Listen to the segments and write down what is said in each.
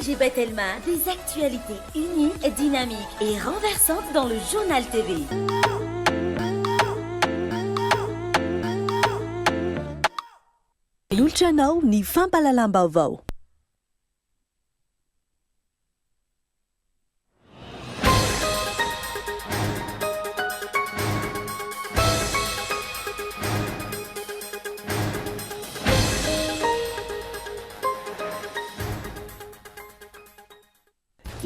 ONG Batelma, des actualités uniques, dynamiques et renversantes dans le Journal TV. Manolotra anao ny fampahalalam-baovao.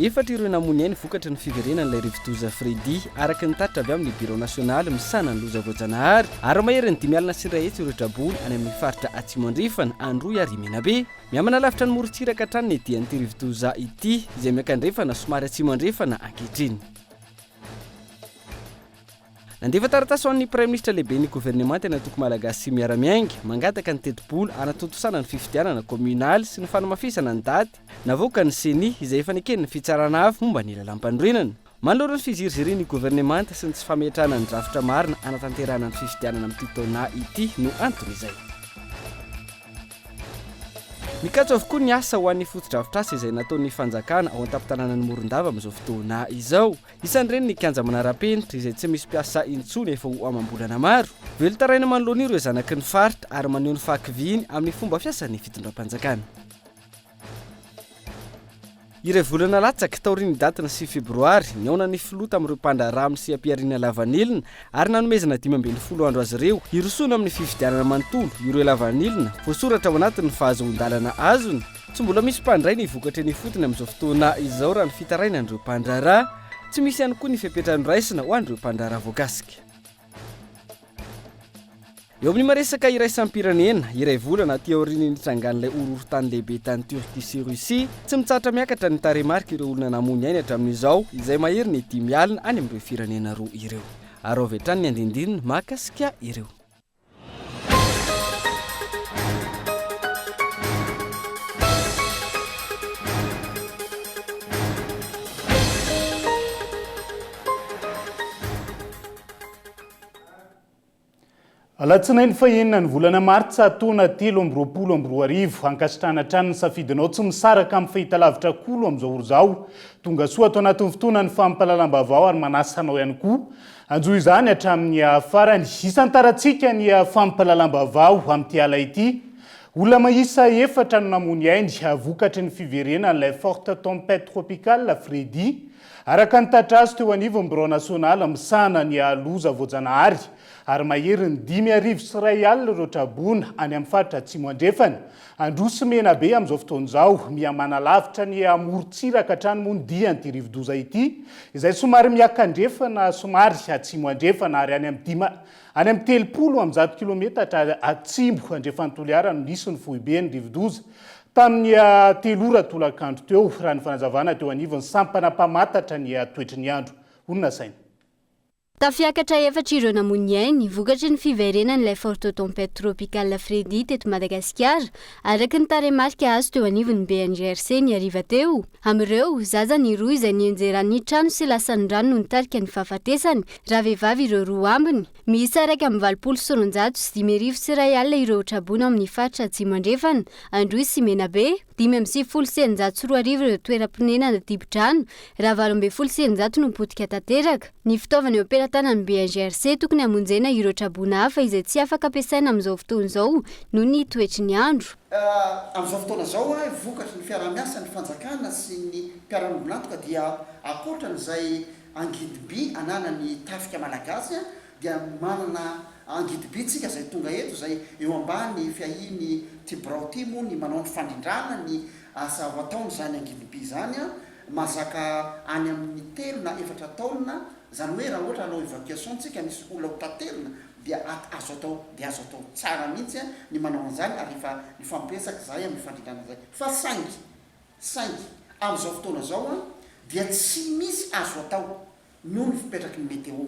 Efatra ireo namoy ny ainy vokatry ny fiverenan'ilay rivodoza Freddy, araka ny tatitra avy amin'ny Birao nasionaly misahana ny loza voajanahary, ary maherin'ny 550 ireo traboina any amin'ny faritra Atsimo Andrefana, Androy ary Menabe. Mihamanalavitra ny morontsiraka hatrany ny dian'ity rivodoza ity, izay miankandrefana somary atsimo andrefana ankehitriny. Nandefa taratasy ho an'ny Praiminisitra lehiben'ny governemanta ny antoko Malagasy Miara-Miainga, mangataka ny tetibola hanatontosana ny fifidianana kaominaly sy ny fanamafisana ny daty navoakan'ny Ceni, izay efa neken'ny Fitsarana Avo momba ny Lalàmpanorenana. Manoloana ny fizirizirian'ny governemanta sy ny tsy fametrahana ny drafitra marina hanatanterahana ny fifidianana amin'ity taona ity no anton'izay. Mikatso avokoa ny asa ho an'ny fotodrafitrasa izay nataon'ny fanjakana ao an-tampon-tanànan'i Morondava amin'izao fotoana izao. Isan'ireny ny kianja manara-penitra izay tsy misy mpiasa intsony efa ho amam-bolana maro. Velon-taraina manoloana io ireo zanaky ny faritra ary maneho ny fahakiviany amin'ny fomba fiasan'ny fitondram-panjakana. Iray volana latsaka taorian'ny datin'ny 9 febroary, nihaona ny filoha tamin'ireo mpandraharaha amin'ny seha-pihariana lavanilina ary nanomezana 15 andro azy ireo hirosoana amin'ny fifidianana manontolo ireo lavanilina voasoratra ao anatin'ny fahazoan-dalana azony. Tsy mbola misy mpandray ny vokatra eny ifotony amin'izao fotoana izao raha ny fitarainan'ireo mpandraharaha. Tsy misy ihany koa ny fepetra noraisina ho an'ireo mpandraharaha voakasika. Eo amin'ny maresaka iraisam-pirenena, iray volana aty aorian'ny nitrangan'ilay horohorontany lehibe tany Turquie sy Russie, tsy mitsahatra miakatra ny tarehimarik'ireo olona namoy ny ainy hatramin'izao, izay mahery ny 50 any amin'ireo firenena roa ireo. Araho avy hatrany ny andindininy mahakasika ireo. Alatsinainy fahenina ny volana martsa taona 2023. Ankasitrahana hatrany ny safidinao tsy misaraka amin'ny fahitalavitra Kolo amin'izao ora izao. Tonga soa ato anatin'ny fotoana ny fampahalalam-baovao ary manasa anao ihany koa hanjohy izany hatramin'ny farany. Hisantarantsika ny fampahalalam-baovao amin'ity ala ity. Olona miisa efatra no namoy ny ainy vokatry ny fiverenan'ilay forte tempête tropicale Freddy. Araka ny tatitra azo teo anivon'ny Birao nasionaly misahana ny loza voajanahary, ary maherin'ny 1051 ireo traboina any amin'ny faritra Atsimo Andrefana. Androy sy Menabe amin'izao fotoana izao. Miha manalavitra ny amorontsiraka hatrany moa ny dian'ity rivodoza ity, izay somary miakandrefana somary atsimo andrefana ary any amin'ny dima any amin'ny 130 kilometatra atsimo andrefan'i Toliara no nisy ny foiben'ny rivodoza. Tamin'ny telo ora tolakandro teo, raha ny fanazavana teo anivon'ny sampana mpamantatra ny toetry ny andro. Hoy ny nasaina. Tafiakatra efatra ireo namoy ny ainy, vokatry ny fiverenan'ilay forte tempête tropicale Freddy teto Madagasikara, araka ny tarehimarika azo teo anivon'ny BNGRC ny hariva teo. Amin'ireo, zaza ny roa izay nianjeran'ny trano sy lasan'ny rano no nitarika ny fahafatesany, raha vehivavy ireo roa ambiny. Miisa 1081 ireo traboina ao amin'ny faritra Atsimo Andrefana, Androy sy Menabe. 2695 ireo toeram-ponenana dibo-drano, raha 618 no potika tanteraka. Ny fitaovana eo am-pelatanan'ny BNGRC tokony hamonjena ireo traboina hafa izay tsy afaka ampiasaina amin'izao fotoana izao noho ny toetry ny andro. Amin'izao fotoana izao, vokatry ny fiaraha-miasan'ny fanjakana sy ny mpiara-miombon'antoka dia ankoatran'izay Angidim-by ananan'ny tafika malagasy dia manana angidim-by tsika izay tonga eto izay eo ambany fiahiany ity birao ity moa ny manao ny fandrindrana ny asa ho ataony izany angidim-by izany mahazaka any amin'ny telo na efatra taonina izany hoe raha ohatra hanao evacuation tsika misy olona ho taterina dia azo atao dia azo atao tsara mihitsy ny manao an'izany ary efa nifampiresaka izahay amin'ny fandrindrana izay fa saingy Saingy amin'izao fotoana izao dia tsy misy azo atao noho ny fipetraky ny météo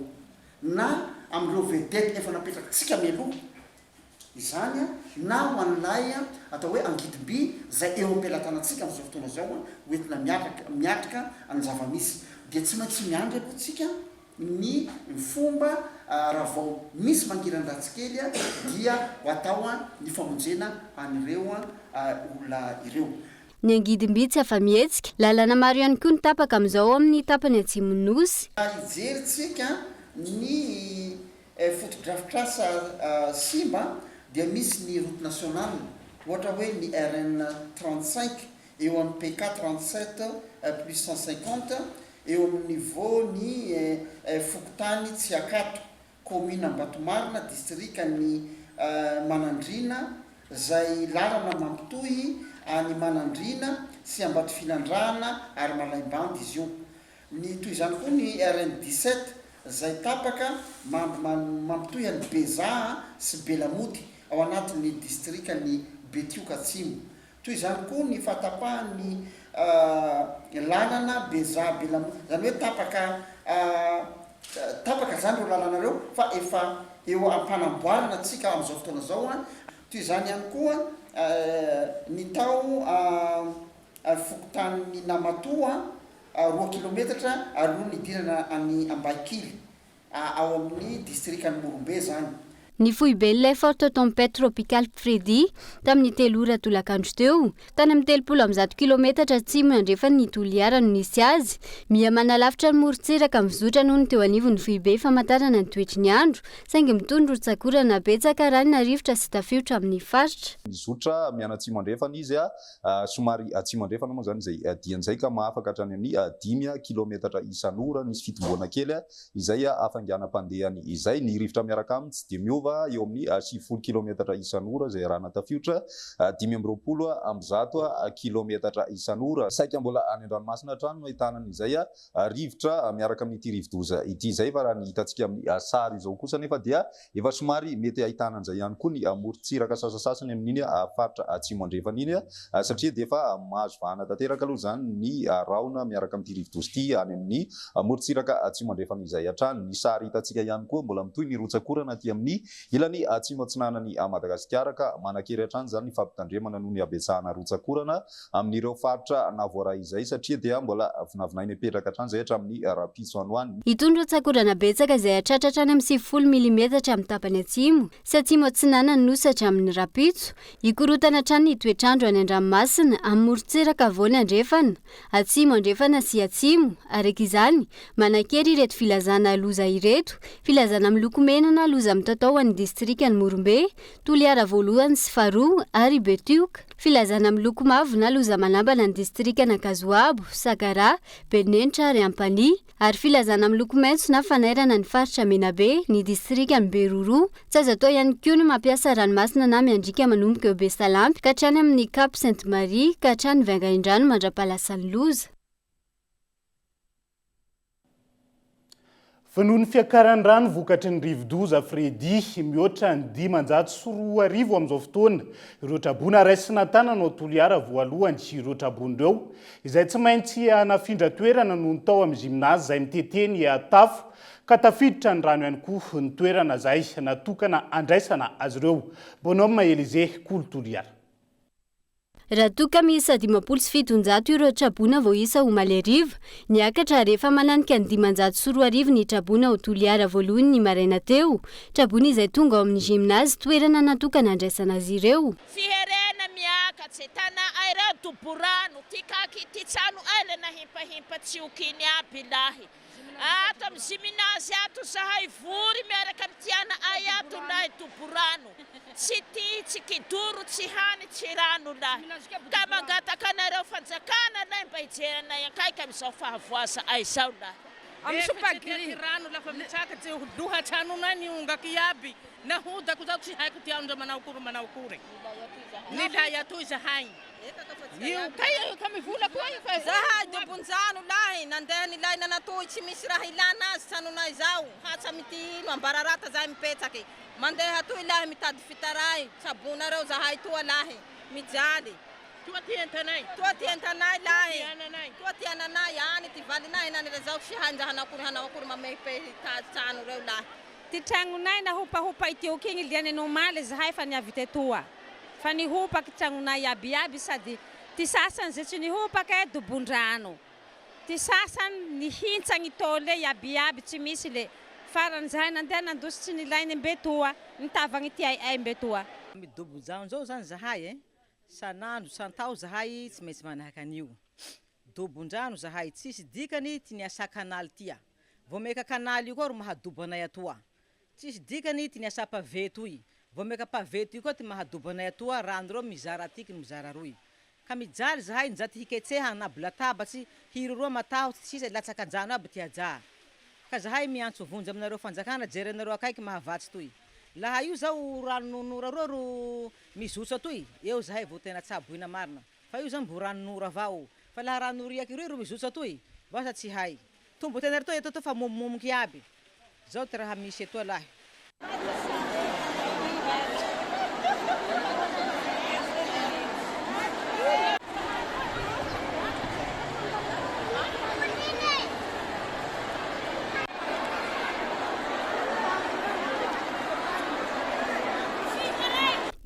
na amin'ireo vedette efa napetrakitsika mialoha izany na ho an'ilay atao hoe angidim-by izay eo am-pelatanantsika amin'izao fotoana izao ho entina miatraka miatrika ny zava-misy dia tsy maintsy miandry aloha tsika ny fomba raha vao misy mangiran-dratsy kely dia ho atao ny famonjena an'ireo olona ireo. Ny angidim-by tsy afa-mihetsika. Lalana maro ihany koa no tapaka amin'izao ao amin'ny tapany atsimon'ny Nosy. Hijery tsika ny fotodrafitrasa simba dia misy ny route nationale ohatra hoe ny RN 35 eo amin'ny PK 37 plus 150 eo amin'ny niveau ny fokontany Tsiakato Kaominina Ambatomarina, distrikan'i Manandriana, izay lalana mampitohy an'i Manandriana sy Ambatofinandrahana ary Malaimbandy izy io. Ny toy izany koa ny RN 17 izay tapaka mampitohy an'i Bezaha sy Belamoty ao anatin'ny distrikan'i Betioka Atsimo. Toy izany koa ny fahatapahan'ny lalana Bezaha Belamoty, izany hoe tapaka tapaka izany ireo lalana ireo fa efa eo am-panamboarana tsika amin'izao fotoana izao. Toy izany ihany koa ny tao fokontanin'i Namatoa, 2 kilometatra alohan'ny hidirana an'i Ambahikily. ao amin'ny distrikan'i Morombe izany. Ny foiben'ilay forte tempête tropicale Freddy, tamin'ny 3 ora tolakandro teo. Tany amin'ny 130 kilometatra atsimo andrefan'i Toliara no nisy azy. Miha manalavitra ny morontsiraka mizotra noho ny teo anivon'ny foibe famantarana ny toetry ny andro, saingy mitohy ny rotsak'orana betsaka arahina rivotra sy tafiotra amin'ny faritra. Mizotra mianatsimo andrefana izy Somary atsimo andrefana moa izany izay diany izay ka mahafaka hatrany amin'ny 5 kilaometatra isan'ora. Nisy fitomboana kely izay hafainganam-pandehany izay. Ny rivotra miaraka aminy tsy dia miova, eo amin'ny 90 kilaometatra isan'ora izay arahana tafiotra 125 kilaometatra isan'ora. Saika mbola any an-dranomasina hatrany no ahitana an'izay rivotra miaraka amin'ity rivodoza ity izay fa raha ny hitantsika amin'ny sary izao kosa anefa dia efa somary mety ahitana an'izay ihany koa ny morontsiraka sasasasany amin'iny faritra atsimo andrefana iny satria dia efa mahazo vahana tanteraka aloha izany ny rahona miaraka amin'ity rivodoza ity any amin'ny morontsiraka atsimo andrefana izay hatrany. Ny sary hitantsika ihany koa mbola mitohy ny rotsak'orana aty amin'ny ilany atsimo atsinanan'i Madagasikara ka manan-kery hatrany izany ny fampitandremana noho ny habetsahana rotsak'orana amin'ireo faritra nahavoaray izay satria dia mbola vinavinaina hipetraka hatrany izay hatramin'ny rahampitso any ho any. Itony rotsak'orana betsaka izay hahatratra hatrany amin'ny 90 milimetatra amin'ny tapany atsimo sy atsimo atsinanan'ny Nosy hatramin'ny rahampitso. Hikorontana hatrany ny toetr'andro any an-dranomasina amin'ny morontsiraka afovoany andrefana, atsimo andrefana sy atsimo. Araka izany, manan-kery ireto filazana loza ireto, filazana miloko mena na loza mitatao ho an'ny distrikan'i Morombe, Toliara voalohany sy faharoa ary Betioka. Filazana miloko mavo na loza manambana ny distrikan'Ankazoabo, Sakaraha, Benenitra ary Ampanihy. Ary filazana miloko maitso na fanairana ny faritra Menabe, ny distrikan'i Beroroha. Tsy azo atao ihany koa ny mampiasa ranomasina na miandriaka manomboka eo Besalampy ka hatrany amin'ny Cap Sainte Marie ka hatrany Vaingaindrano mandra-pahalasan'ny loza. Fa noho ny fiakaran'ny rano vokatry ny rivodoza Freddy, mihoatra ny 2500 amin'izao fotoana ireo traboina raisina an-tanana ao Toliara voalohany ireo traboina ireo, izay tsy maintsy nafindra toerana noho ny tao amin'ny gymnase izay mitete ny tafo ka tafiditra ny rano ihany koa ny toerana izay natokana handraisana azy ireo. Bonhomme Elysée, Kolo Toliara. Raha toa ka miisa 750 ireo traboina voaisa omaly hariva, niakatra ary efa mananika ny 2500 ny traboina ao Toliara voalohany ny maraina teo. Traboina izay tonga ao amin'ny gymnase, toerana natokana handraisana azy ireo. Fiherena miakatse, tanà ay reo dobo rano, ty kaky ty trano ay le nahimpahimpa tsiokiny aby lahy. Ato amy gymnase ato zahay vory miaraka amy ty ana ay ato lahy dobo rano. Tsy ty, tsy kidoro, tsy hany, tsy rano lahy. Ka mangataka anareo fanjakana lahy mba hijery anay akaiky amizao fahavoaza ay zao lahy. Amy sopa gris. Rano lafa mitsakatse ho lohatranonay niongaky iaby nahodako zao tsy haiko ty andro manao akory manao akory nilay atoy zahay io kay ka mivola koa io fa Zahay dobon-jano lahy nandeha nilay nanatoy tsy misy raha ilana azy tranonay zao hatsa amity ino ambararata zahay mipetsaky mandeha atoy lahy mitady fitaray tsabonareo zahay toa lahy mijaly toa ty entanay toa ty entanay lahy toa ty ananay any ty valinay nany rezao tsy hain-draha hanao akory hanao akory mamehipehy trano reo lahy. Ty tragnonay nahopahopa itioky igny liany nomaly zahay fa niavy tetoa fa nihopaky tragnonay iaby iaby sady ty sasany zay tsy nihopaky dobon-drano ty sasany nihintsagny tôle iaby iaby tsy misy le farany zahay nandeha nandosy tsy nilainy mbetoa nitavagny ty ay ay mbetoa. Midobon-jano zao zany zahay e. San'andro santao zahay tsy maintsy manahaka an'io. Dobon-drano zahay, tsisy dikany ty niasa kanaly ty a. Vao maika kanaly io koa ro mahadobo anay atoa. Tsisy dikany ty niasa pavé toy. Vao maika pavé toy koa ty mahadobo anay atoa, rano reo mizara atiky no mizara aroy. Ka mijaly zahay njaty hiketseha agnabo latabatsy, hiroroa matahotsy sisa latsaka andrano aby ty ajà. Ka zahay miantso vonjy aminareo fanjakana jerenareo akaiky mahavatsy toy. Laha io zao ranon'ora roa ro mizotso atoy, eo zahay vao tena tsaboina marina. Fa io zao mbo ranon'ora avao. Fa laha rano riaky roy ro mizotso atoy, vasa tsy hay. Tombo tena retoa eto toa fa momomomoky iaby. Zao ty raha misy etoa lahy.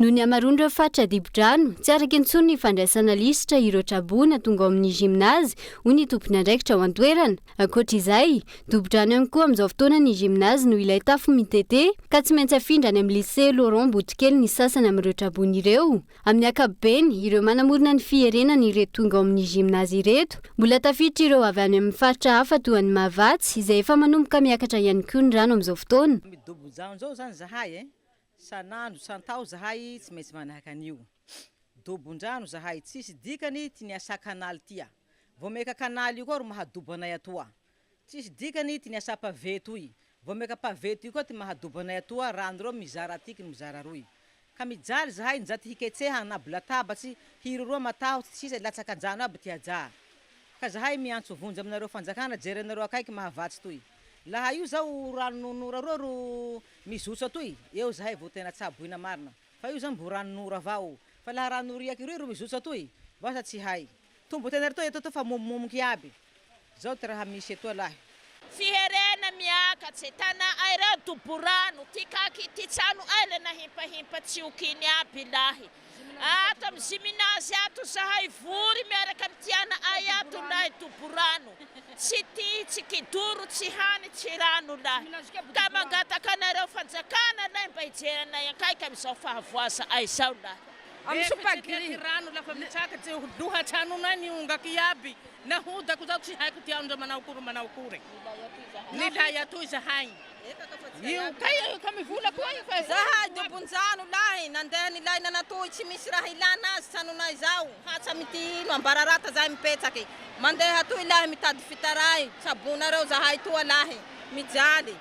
Noho ny hamaroan'ireo faritra dibo-drano, tsy araka intsony ny fandraisana lisitra ireo traboina tonga ao amin'ny gymnase, hoy ny tompon'andraikitra ao an-toerana. Ankoatra izay, dobo-drano ihany koa amin'izao fotoana ny gymnase noho ilay tafo mitete, ka tsy maintsy afindra any amin'ny lycée Laurent Botokely ny sasany amin'ireo traboina ireo. Amin'ny ankapobeny, ireo manamorona ny fierenana ireto tonga ao amin'ny gymnase ireto. Mbola tafiditra ireo avy any amin'ny faritra hafa toa an'i Mahavatsa, izay efa manomboka miakatra ihany koa ny rano amin'izao fotoana. Midobo-jano zao zany zahay e, san'andro santao zahay tsy maintsy manahaka an'io. Dobon-drano zahay, tsisy dikany ty niasa kanaly ty a. Vao maika kanaly io koa ro mahadobo anay atoa. Tsisy dikany ty niasa pavé toy, vao maika pavé toy koa ty mahadobo anay atoa, rano reo mizara atiky no mizara aroy. Ka mijaly zahay njaty hiketseha agnabo latabatsy, hiroroa matahotsy sisa latsaka andrano aby ty ajà. Ka zahay miantso vonjy aminareo fanjakana jerenareo akaiky mahavatsy toy. Laha io zao ranon'ora roa ro mizotso atoy, eo zahay vao tena tsaboina marina. Fa io zao mbo ranon'ora avao. Fa laha rano riaky roy ro mizotso atoy, vasa tsy hay. Tombo tena retoa eto toa fa momomomoky iaby. Zao ty raha misy etoa lahy. Fiherena miakatse, tanà ay reo dobo rano, ty kaky ty trano ay le nahimpahimpa tsioky iny aby lahy. Ato amy ziminazy ato zahay vory miaraka amy ty ana ay ato lahy dobo rano, tsy ty, tsy kidoro, tsy hany, tsy rano lahy. Ka mangataka anareo fanjakana lahy mba hijery anay ankaiky amy zao fahavoaza ay zao lahy. Amy sopaky rano lafa mitraka tsy ho lohatranonay miongaky iaby nahodako zao tsy haiko ty andro manao akory manao akory nilay atoy zahay io kay ka mivola koa io fa Zahay dobon-drano lahy nandeha nilay nanatoy tsy misy raha ilana azy tranonay zao hatsa amity ino ambararata zahay mipetraky mandeha atoy lahy mitady fitaray tsabonareo zahay toa lahy mijaly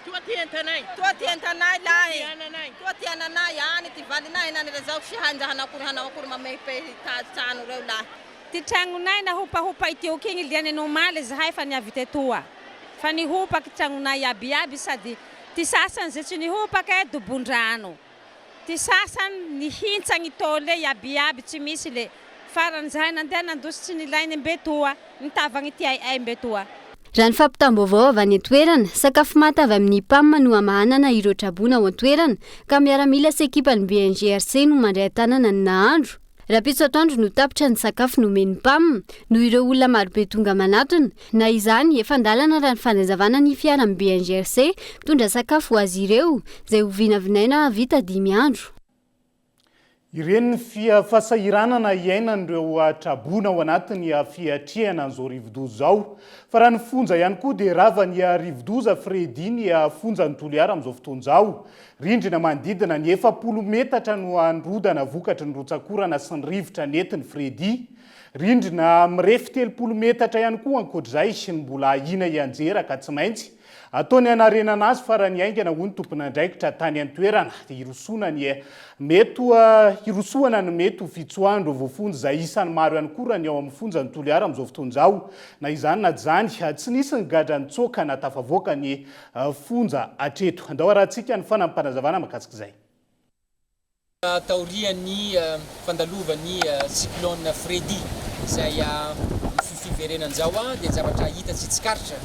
Toa ty entanay. Toa ty entanay lahy. Toa ty ananay. Toa ty ananay any ty valinay henany reo zao tsy hay ndra hanao akory hanao akory mamehipehy tady trano reo lahy. Ty tragnonay nahopahopa itioko igny liane nomaly zahay fa niavy tetoa fa nihopaky tragnonay iaby iaby sady ty sasany ze tsy nihopake dobon-drano ty sasany nihintsagny tôle iaby iaby tsy misy le farany zahay nandeha nandositsy tsy nilainy mbetoa nitavagny ty ai'ay mbetoa. Raha ny fampitam-baovao avy any an-toerana, sakafo manta avy amin'ny PAM no hamahanana ireo traboina ao an-toerana, ka miaramila sy ekipan'ny BNGRC no mandray an-tanana ny nahandro. Rahampitso atoandro no tapitra ny sakafo nomen'ny PAM, noho ireo olona marobe tonga manatona. Na izany, efa an-dalana raha ny fanazavana ny fiaran'ny BNGRC mitondra sakafo ho azy ireo, izay ho vinavinaina hahavita dimy andro. Ireny fahasahiranana iainan'ireo traboina ao anatin'ny fiatrehana an'izao rivodoza izao. Fa raha ny fonja ihany koa dia rava ny rivodoza Freddy ny fonjan'i Toliara amin'izao fotoana izao. Rindrina manodidina ny 40 metatra no nirodana vokatry ny rotsak'orana sy ny rivotra nentin'i Freddy. Rindrina mirefy 30 metatra ihany koa ankoatr'izay no mbola ahiana hianjera ka tsy maintsy Atao ny hanarenana azy farany haingana hoy ny tompon'andraikitra tany an-toerana. Hirosoana ny mety ho hirosoana ny mety ho fitsoahan'ireo voafonja izay isan'ny maro ihany koa raha ny ao amin'ny fonjan'i Toliara amin'izao fotoana izao. Na izany na tsy izany, tsy nisy ny gadra nitsoaka na tafavoaka ny fonja hatreto. Andao harahantsika ny fanampim-panazavana mahakasika izay. Taorian'ny fandalovan'ny cyclone Freddy izay amin'ny fiverenany izao dia ny zavatra hita sy tsikaritra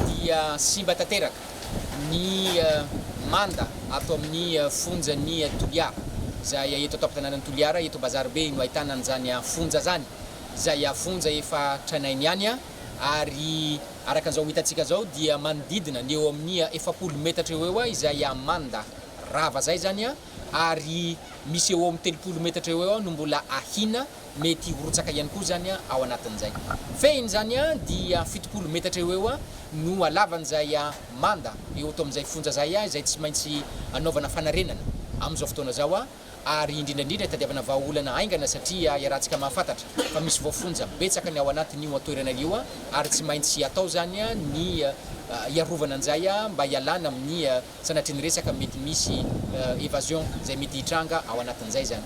dia simba tanteraka ny manda ato amin'ny fonjan'i Toliara izay eto an-tampon-tanànan'i Toliara eto Bazaribe no ahitana an'izany fonja izany izay fonja efa tranainy ihany ary araka an'izao hitantsika izao dia manodidina ny eo amin'ny 40 metatra eo ho eo izay manda. rava izay izany ary misy eo amin'ny 30 metatra eo eo no mbola ahiana mety hirotsaka ihany koa izany ao anatin'izay. Fehiny izany dia 70 metatra eo eo no halavan'izay manda eo ato amin'izay fonja izay, izay tsy maintsy anaovana fanarenana amin'izao fotoana izao ary indrindra indrindra hitadiavana vahaolana haingana satria iarahantsika mahafantatra fa misy voafonja betsaka ny ao anatin'io toerana io ary tsy maintsy atao izany ny hiarovana an'izay mba hialana amin'ny sanatria ny resaka mety misy evasion izay mety hitranga ao anatin'izay izany.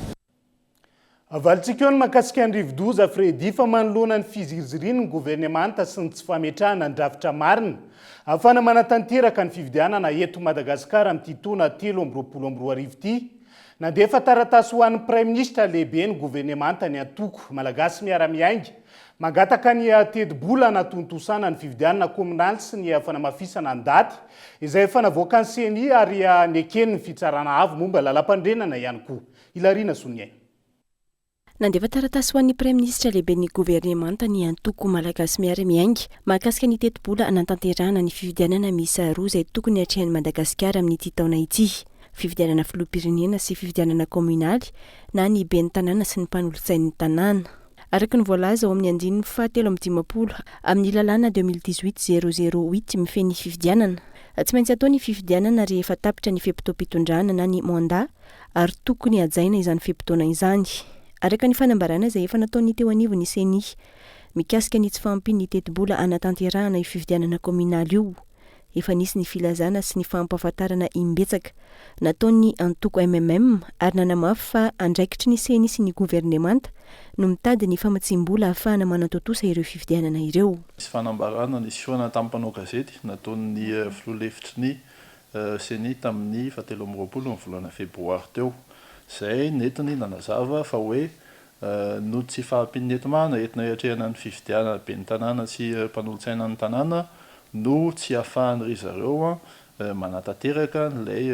Avalintsika eo ny mahakasika ny rivodoza Freddy fa manoloana ny fizirizirian'ny governemanta sy ny tsy fametrahana ny drafitra marina ahafahana manatanteraka ny fifidianana eto Madagasikara amin'ity taona 2023 ity. Nandefa taratasy ho an'ny Praiminisitra lehiben'ny governemanta ny antoko Malagasy Miara-Miainga Mangataka ny tetibola hanatontosana ny fifidianana kaominaly sy ny fanamafisana ny daty izay efa navoakan'ny Ceni ary neken'ny Fitsarana Avo momba Lalampanorenana ihany koa. Hilariana Soniaina. Nandefa taratasy ho an'ny Praiminisitra lehiben'ny governemanta ny antoko Malagasy Miara-Miainga mahakasika ny tetibola hanatanterahana ny fifidianana miisa roa izay tokony hatrehin'i Madagasikara amin'ity taona ity. Fifidianana filoham-pirenena sy fifidianana kaominaly na ny ben'ny tanàna sy ny mpanolotsain'ny tanàna. Araka ny voalaza ao amin'ny andininy faha 53 amin'ny lalàna 2018 008 mifehy ny fifidianana, tsy maintsy atao ny fifidianana rehefa tapitra ny fe-potoam-pitondrana na ny mandat ary tokony hajaina izany fe-potoana izany. Araka ny fanambarana izay efa nataon'ny teo anivon'ny Ceni mikasika ny tsy fahampian'ny tetibola hanatanterahana io fifidianana kaominaly io, Efa nisy ny filazana sy ny fampahafantarana im-betsaka nataon'ny antoko mmm ary nanamafy fa andraikitry ny Ceni sy ny governemanta no mitady ny famatsiam-bola ahafahana manatontosa ireo fifidianana ireo. Nisy fanambarana nisehoana tamin'ny mpanao gazety nataon'ny filoha lefitry ny Ceni tamin'ny fahatelo amby roapolo ny volana febroary teo, izay nentiny nanazava fa hoe Noho ny tsy fahampian'ny enti-manana entina hiatrehana ny fifidianana ben'ny tanàna sy mpanolotsaina ny tanàna no tsy ahafahan-dry zareo manatanteraka an'ilay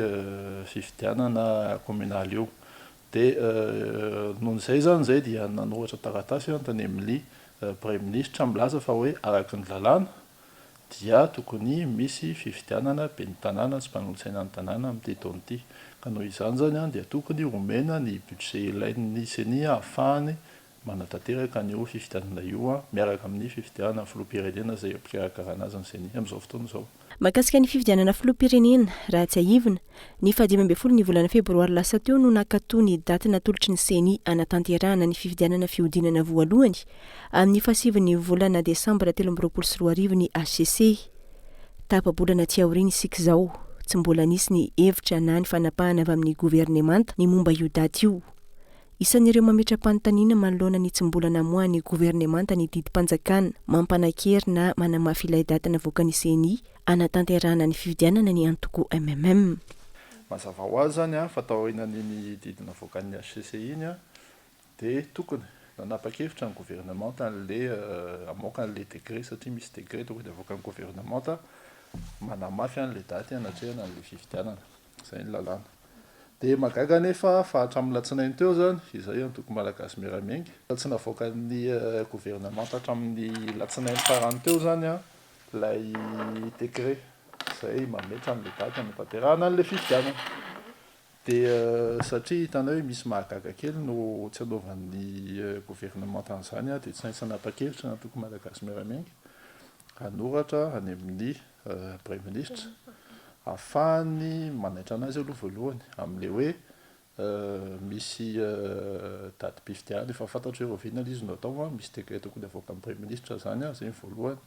fifidianana kaominaly io. Dia noho izay izany izay dia nanoratra taratasy tany amin'ny praiminisitra milaza fa hoe araka ny lalàna dia tokony misy fifidianana ben'ny tanàna sy mpanolotsaina ny tanàna amin'ity taona ity. Ka noho izany izany dia tokony homena ny budget ilain'ny ceni ahafahany manatanteraka an'io fifidianana io miaraka amin'ny fifidianana filoham-pirenena izay ampikarakarana azy ny ceni amin'izao fotoana izao. Mahakasika ny fifidianana filoham-pirenena, raha tsiahivina, ny faha-15 ny volana febroary lasa teo no nankatoa ny daty natolotry ny ceni hanatanterahana ny fifidianana fihodinana voalohany Amin'ny fahasivin'ny volana desambra 2023 ny hcc. Tapa-bolana aty aoriana isika izao, tsy mbola nisy ny hevitra na ny fanapahana avy amin'ny governemanta ny momba io daty io. Isan'ireo mametra-panontaniana manoloana ny tsy mbola namoahan'ny governemanta ny didim-panjakana mampanan-kery na manamafy ilay daty navoakan'ny Ceni hanatanterahana ny fifidianana ny antoko mmm. Mazava ho azy izany fa taorianan'iny didy navoakan'ny hcc iny Dia tokony nanapa-kevitra ny governemanta an'le hamoaka an'le décret satria misy décret tokony havoakan'ny governemanta manamafy an'le daty hanatrehana an'le fifidianana. Izay ny lalàna. Dia mahagaga anefa fa hatramin'ny latsinainy teo izany, izay antoko Malagasy Miara-Miainga, tsy navoakan'ny governemanta hatramin'ny latsinainy farany teo izany ilay décret izay mametra an'le daty hanatanterahana an'le fifidianana. Dia satria hitanay hoe misy mahagaga kely no tsy anaovan'ny governemanta an'izany dia tsy maintsy nanapa-kevitra ny antoko Malagasy Miara-Miainga hanoratra any amin'ny Praiminisitra ahafahany manaitra an'azy aloha voalohany amin'ilay hoe misy datim-pifidianana efa fantatro hoe rahoviana ilay izy no atao, misy décret tokony havoakan'ny Praiminisitra izany, izay ny voalohany.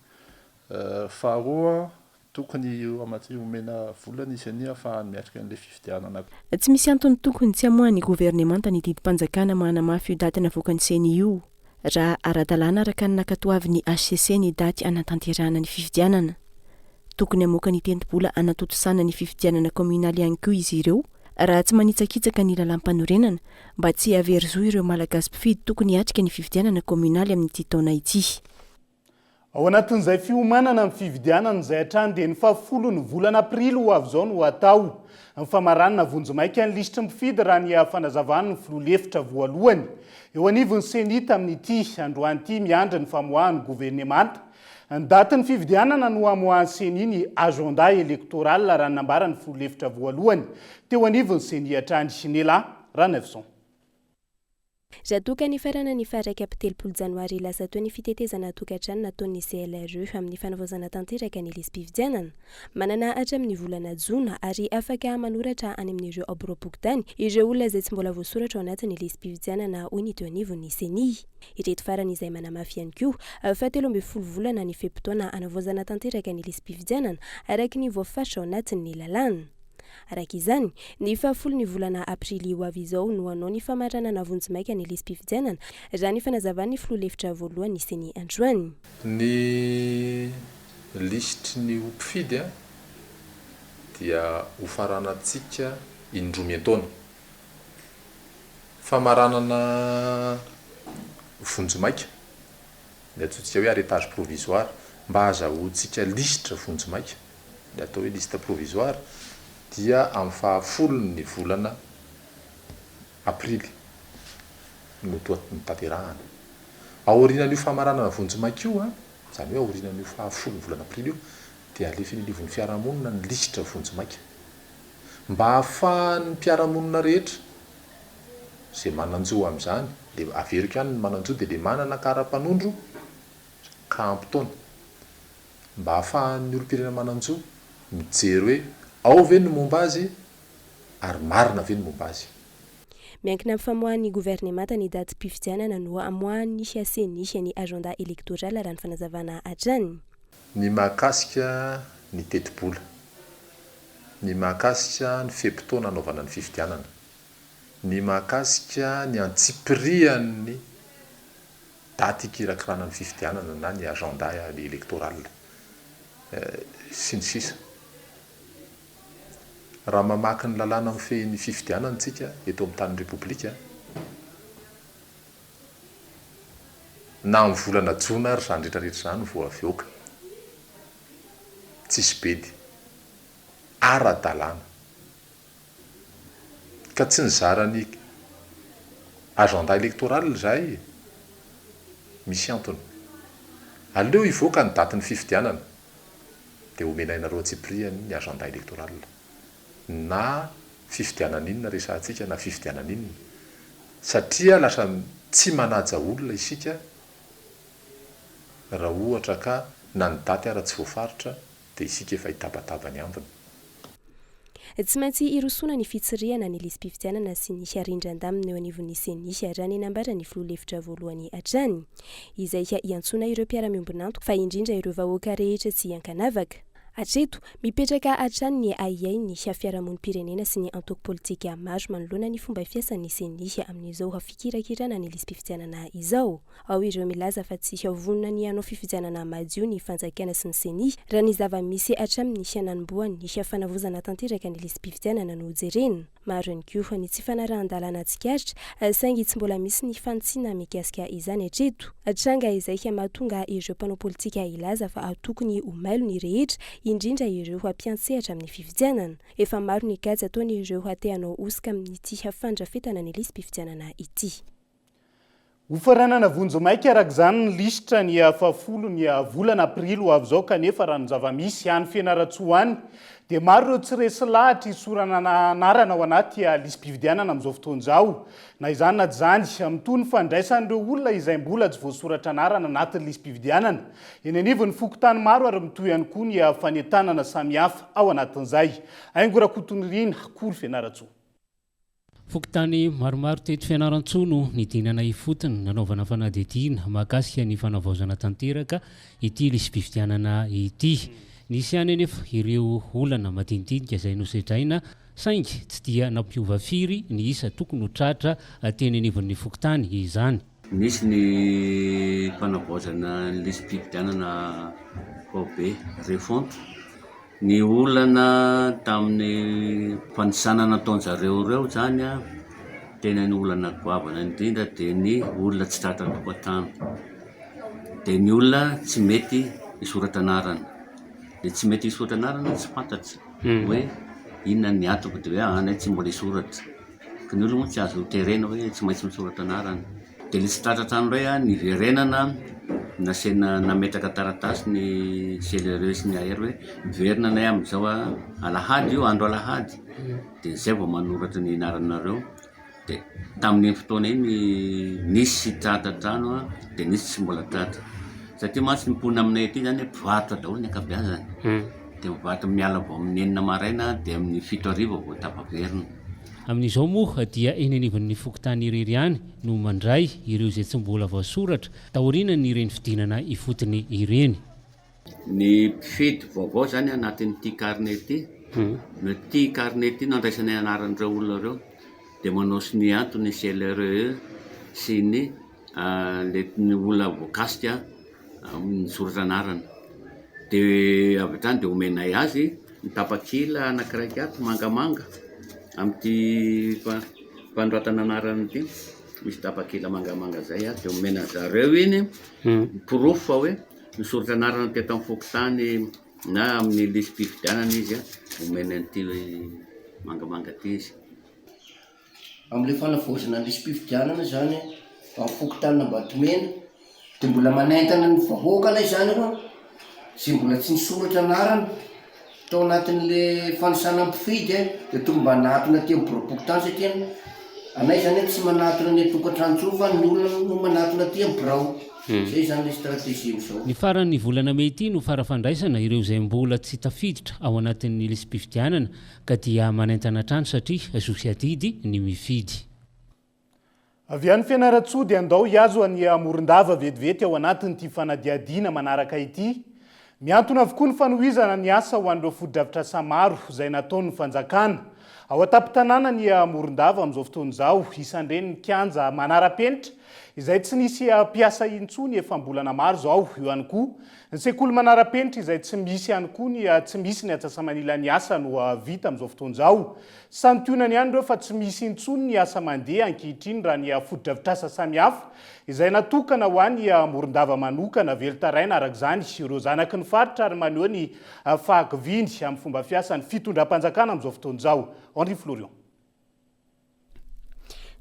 Faharoa, Tokony hamatsiana omena vola ny ceni ahafahany miatrika an'ilay fifidianana. Tsy misy antony tokony tsy hamoahan'ny governemanta ny didim-panjakana manamafy io daty navoakan'ny ceni io, raha ara-dalàna araka ny nankatoavin'ny hcc ny daty hanatanterahana ny fifidianana. Tokony hamoaka ny tenti-bola hanatontosana ny fifidianana kaominaly ihany koa izy ireo raha tsy manitsakitsaka ny lalàmpanorenana mba tsy hahavery zo ireo Malagasy mpifidy tokony hiatrika ny fifidianana kaominaly amin'ity taona ity. Ao anatin'izay fiomanana amin'ny fividianana izay hatrany dia ny fahafolon'ny volana aprily ho avy izao no hatao ny famaranana vonjimaika ny lisitry ny mpifidy raha ny fanazavan'ny filoha lefitra voalohany eo anivon'ny Ceni tamin'ity androany ity miandry ny famoahan'ny governemanta ny datin'ny fividianana no hamoahan'ny Ceni ny agenda électoral raha ny nambaran'ny filoha lefitra voalohany teo anivon'ny Ceni hatrany Nela Ranaivoson. Raha toa ka nifarana ny faha 31 janoary lasa teo ny fitetezana tokantrano nataon'ny CLRE amin'ny fanavaozana tanteraka ny lisi-pifidianana. Manana hatramin'ny volana jona ary afaka manoratra any amin'ireo biraom-pokontany ireo olona izay tsy mbola voasoratra ao anatin'ny lisi-pifidianana hoy ny teo anivon'ny Ceni. Ireto farany izay manamafy ihany koa fa 13 volana ny fe-potoana hanavaozana tanteraka ny lisi-pifidianana araka ny voafaritra ao anatin'ny lalàna. Araka izany, ny fahafolon'ny volana aprily ho avy izao no hanao ny famaranana vonjimaika ny lisi-pifidianana, raha ny fanazavan'ny filoha lefitra voalohany Ceni androany. Ny lisitry ny ho mpifidy dia hofaranantsika indroa miantaona. Famaranana vonjimaika, ny antsointsika hoe arrêtage provisoire, mba hahazahoantsika lisitra vonjimaika. Ny atao hoe liste provisoire dia amin'ny faha folon'ny volana aprily no toa notanterahana. Aorianan'io famaranana vonjimaika io, izany hoe aorianan'io faha folon'ny volana aprily io dia alefa eny anivon'ny fiarahamonina ny lisitra vonjimaika. Mba ahafahan'ny mpiara-monina rehetra izay manan-jo amin'izany, dia averiko ihany ny manan-jo dia ilay manana kara-panondro ka ampy taona. Mba ahafahan'ny olom-pirenena manan-jo mijery hoe ao ve ny momba azy ary marina ve ny momba azy. Miankina amin'ny famoahan'ny governemanta ny datim-pifidianana no hamoahan'ny Ceni ny agenda électoral raha ny fanazavana hatrany. Ny mahakasika ny tetibola. Ny mahakasika ny fe-potoana hanaovana ny fifidianana. Ny mahakasika ny antsipirihan'ny daty hikirakirana ny fifidianana na ny agenda électoral sy ny sisa Raha mamaky ny lalàna mifehy ny fifidianana isika eto amin'ny tanin'ny Repoblika, na amin'ny volana jona ary izany rehetra rehetra izany vao avioka, tsisy bedy, ara-dalàna. Ka tsy nizara ny agenda électoral izahay e! Misy antony. Aleo hivoaka ny datin'ny fifidianana dia omenay anareo antsipirihany ny agenda électoral. Na fifidianana inona resahantsika na fifidianana inona. Satria lasa tsy manaja olona isika raha ohatra ka na ny daty ara tsy voafaritra dia isika efa hitabataba ny ambiny. Tsy maintsy hirosoana ny fitsirihana ny lisi-pifidianana sy ny rindran-damina eo anivon'ny Ceni, raha ny nambaran'ny filoha lefitra voalohany hatrany. Izay hiantsoana ireo mpiara-miombon'antoka fa indrindra ireo vahoaka rehetra tsy ankanavaka. Hatreto, mipetraka hatrany ny ahiahin'ny fiarahamonim-pirenena sy ny antoko politika maro manoloana ny fomba fiasan'ny Ceni amin'izao fikirakirana ny lisi-pifidianana izao. Ao ireo milaza fa tsy vonona ny hanao fifidianana madio ny fanjakana sy ny Ceni, raha ny zava-misy hatramin'ny nanombohan'ny fanavaozana tanteraka ny lisi-pifidianana no jerena. Maro ihany koa ny tsy fanarahan-dalàna tsikaritra, saingy tsy mbola misy ny fanitsiana mikasika izany hatreto. Tranga izay mahatonga ireo mpanao politika hilaza fa tokony ho mailo ny rehetra, indrindra ireo mpiantsehatra amin'ny fifidianana. Efa maro ny kajy ataon'ireo te hanao hosoka amin'ity fandrafetana ny lisi-pifidianana ity. Hofaranana vonjimaika araka izany ny lisitra ny fahafolo ny volana aprily ho avy izao kanefa raha ny zava-misy any Fianarantsoa any dia maro ireo tsy resy lahatra hisorana anarana ao anaty lisi-pifidianana amin'izao fotoana izao. Na izany na tsy izany, mitohy ny fandraisan'ireo olona izay mbola tsy voasoratra anarana anatin'ny lisi-pifidianana eny anivon'ny fokontany maro ary mitohy ihany koa ny fanentanana samihafa ao anatin'izay. Haingo Rakotonirina, Kolo Fianarantsoa. Fokontany maromaro teto Fianarantsoa no nidinana ifotony nanaovana fanadihadiana mahakasika ny fanavaozana tanteraka ity lisi-pifidianana ity. Nisy ihany anefa ireo olana madinidinika izay nosedraina saingy tsy dia nampiova firy ny isa tokony ho tratra teny anivon'ny fokontany izany. Nisy ny fanavaozana ny lisi-pifidianana faobe, refonte. Ny olana tamin'ny fanisana nataon-jareo ireo izany an, tena ny olana goavana indrindra dia ny olona tsy tratra tokantrano. Dia ny olona tsy mety hisoratra anarana. Dia tsy mety hisoratra anarana tsy fantatra hoe inona ny antony dia hoe anay tsy mbola hisoratra. Ka ny olona moa tsy azo terena hoe tsy maintsy misoratra anarana. Dia ilay tsy tratra hatrany indray an, niverenana nasiana nametraka taratasy ny CLRE sy ny AR hoe miverina anay amin'izao an, alahady io, andro alahady, dia izay vao manoratra ny anaranareo. Dia tamin'iny fotoana iny nisy tratra trano dia nisy tsy mbola tratra. Satria mantsy ny mponina aminay aty zany mpivarotra daholo ny ankabeazany. Dia mivarotra miala vao amin'ny enina maraina dia amin'ny 7 hariva vao tafaverina. Amin'izao moa dia eny anivon'ny fokontany irery ihany no mandray ireo izay tsy mbola voasoratra taorianan'ireny fidinana ifotony ireny. Ny mpifidy vaovao izany anatin'ity carnet ity, no ity carnet ity no andraisanay anaran'ireo olona ireo, dia manao sonia ato ny CLRE sy ny ny olona voakasika misoratra anarana, dia avy hatrany dia omenay azy ny tapakila anakiraiky ato mangamanga amin'ity fanoratana anarana ity, misy tapakila mangamanga izay dia omena an'zareo iny, porofo fa hoe. Nisoratra anarana teto amin'ny fokontany na amin'ny lisi-pifidianana izy, omena an'ity mangamanga ity izy. Amin'ilay fanavaozana ny lisi-pifidianana izany amin'ny fokontanin'Ambatomena dia mbola manentana ny vahoaka anay izany aloha izay mbola tsy nisoratra anarana tao anatin'le fanisana mpifidy dia tonga mba hanatona aty amin'ny biraom-pokontany satria anay izany tsy manatona any an-tokantrano intsony fa ny olona no manatona aty amin'ny birao. Zay izany le stratégie amizao. Ny faran'ny volana mey ity no fara-fandraisana ireo izay mbola tsy tafiditra ao anatin'ny lisi-pifidianana ka dia manentana hatrany satria zo sy adidy ny mifidy. Avy any Fianarantsoa dia andao hihazo an'i Morondava vetivety ao anatin'ity fanadihadiana manaraka ity. Mihantona avokoa ny fanohizana ny asa ho an'ireo fotodrafitrasa maro izay nataon'ny fanjakana. Ao an-tampon-tanànan'i Morondava amin'izao fotoana izao, isan'ireny ny kianja manara-penitra izay tsy nisy mpiasa intsony efa am-bolana maro izao, eo ihany koa ny sekoly manara-penitra izay tsy misy ihany koa ny tsy misy ny antsasa-manilan'ny asa no vita amin'izao fotoana izao. Santionany ihany ireo fa tsy misy intsony ny asa mandeha ankehitriny raha ny fotodrafitrasa samihafa izay natokana ho an'i Morondava manokana. Velon-taraina araka izany ireo zanaky ny faritra ary maneho ny fahakiviany amin'ny fomba fiasan'ny fitondram-panjakana amin'izao fotoana izao. Henri Florian.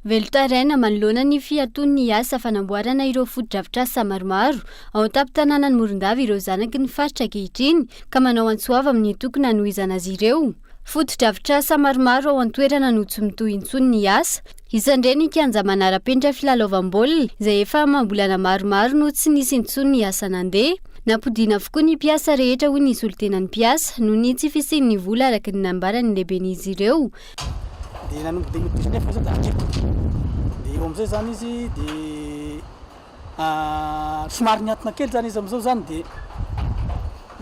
Velon-taraina manoloana ny fiatoan'ny asa fanamboarana ireo fotodrafitrasa maromaro ao an-tampon-tanànan'i Morondava ireo zanaky ny faritra ankehitriny ka manao antso avo amin'ny tokony hanohizana azy ireo. Fotodrafitrasa maromaro ao an-toerana no tsy mitohy intsony ny asa. Isan'ireny ny kianja manara-penitra filalaovam-baolina izay efa amam-bolana maromaro no tsy nisy intsony ny asa nandeha. Nampodiana avokoa ny mpiasa rehetra hoy ny solontenan'ny mpiasa noho ny tsy fisian'ny vola araka ny nambaran'ny lehiben'izy ireo. Dia nanomboka 2019 izy dia hatreto. Dia eo amin'izay izany izy dia somary niantona kely izany izy amin'izao izany dia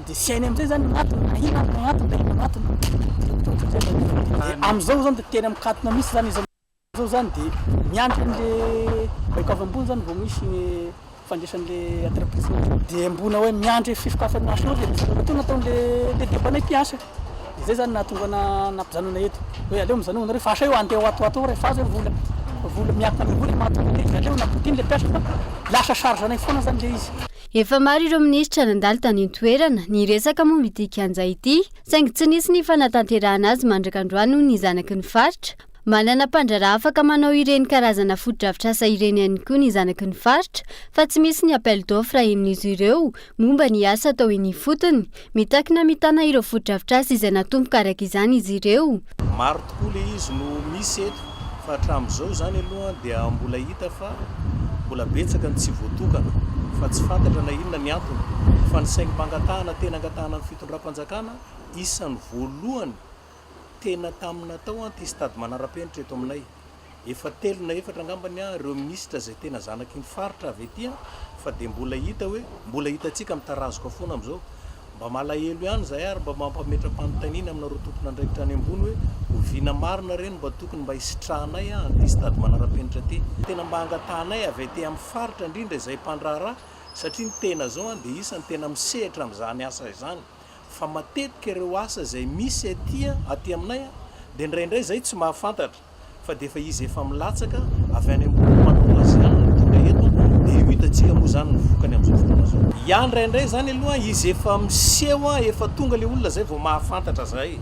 dia tsy hainy amin'izay izany ny antony na inona ny antony na inona ny antony. Dia amin'izao izany dia tena mikatona mihitsy izany izy amin'izao izany dia miandry an'ilay baiko avy ambony izany vao misy ny fandraisan'le entreprise dia mbona hoe miandry fisokafan'ny maso le toa nataon'le le depanay mpiasa dia zay zany nahatonga ana nampijanona eto hoe aleo mijanona nareo fa asa io andeha ho ato ato rehefa azo hoe vola vola miankina amin'ny vola mahatonga le izy aleo nampodiny le mpiasa fa lasa charge anay foana zany le izy. Efa maro ireo minisitra nandalo tany an-toerana niresaka momba ity kianja ity, saingy tsy nisy ny fanatanterahana azy mandraka androany hoy ny zanaky ny faritra. Manana mpandraharaha afaka manao ireny karazana fotodrafitrasa ireny ihany koa ny zanaky ny faritra fa tsy misy ny appel d'offre henon'izy ireo momba ny asa atao eny ifotony. Mitaky ny hamitana ireo fotodrafitrasa izay natomboka araka izany izy ireo. Maro tokoa ilay izy no misy eto fa hatramin'izao izany aloha dia mbola hita fa mbola betsaka ny tsy voatokana fa tsy fantatra na inona ny antony fa ny saingim-pangatahana tena angatahana amin'ny fitondram-panjakana isan'ny voalohany Tena tamin'ny natao an ity stade manara-penitra eto aminay. Efa telo na efatra angambany an ireo minisitra izay tena zanaky ny faritra avy aty an fa dia mbola hita hoe mbola hitantsika mitarazoka foana amin'izao. Mba malahelo ihany izahay ary mba mampametra-panontaniana aminareo tompon'andraikitra any ambony hoe oviana marina re no mba tokony mba hisitrahanay an an'ity stade manara-penitra ity. Tena mba angatahanay avy aty amin'ny faritra indrindra izay mpandraharaha satria ny tena izao an dia isan'ny tena misehatra amin'izany asa izany. fa matetika ireo asa izay misy aty aty aminay dia indraindray izay tsy mahafantatra fa dia efa izy efa milatsaka avy any ambony manao azy ihany no tonga eto dia io hitantsika moa izany ny vokany amin'izao fotoana izao. azo. Ya indraindray zany aloha izy efa miseho efa tonga le olona zay vao mahafantatra zay